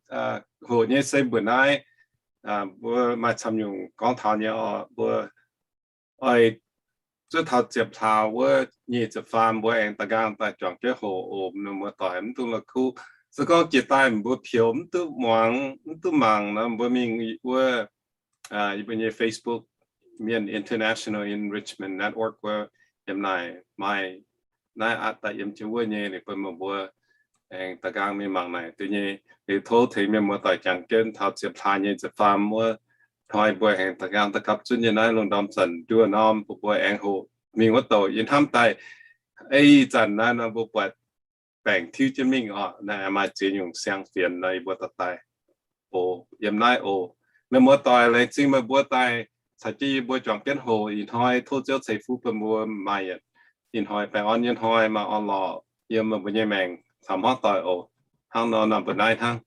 hoqc nyei se mbuo naaiv, mbuo maaih camv nyungc gorngv taux nyei oc. Mbuo oix zuov taux ziepc hlaax wuov nyic ziepc faam mbuo aengx da'nqaang daaih juangc jienv hoqc oc. Mienh muoz-doic mv dungx la'kuqv. Se gorngv jiex daaih mbuo peux mv duqv muangx, mv duqv mangc nor, mbuo mingh wuov yie mbuo nyei Facebook, Mienh International Enrichment Network wuov, yiem naaic maaih naaiv aqv daaih yiem jienv wuov nyei, ninh bun meih mbuo aengx da'nqaang mingh mangc naaic duqv nyei. Liuz tov tengx mienh muoz-doic jangx jienv taux ziepc hlaax nyei ziepc faam wuov hnoi mbuo aengx da'nqaang da'gapv zunv nyei naaiv lungh ndorm zanc nduoh norm bun mbuo aengx hoqc mingh wuov douc. Yie hnamv daaih ei zanc naaiv nor mbuo buatc baengc tiuv jienv mingh oc. Naaiv maaih ziex nyungc siang fienx nor yie mbuo dorh daaih oc, yiem naaiv oc. Meih muoz-doic laengz zingh meih mbuo daaih caux jienv yie mbuo juangc jienv hoqc ih hnoi. Tov Ziouv ceix fuqv bun mbuo maaih yietc ih hnoi baengh orn nyei hnoi, maaih orn-lorqc yiem meih mbuo nyei maengc caux hmuangv doic oc. Hnangv nor nor mbuo naaiv hnangv.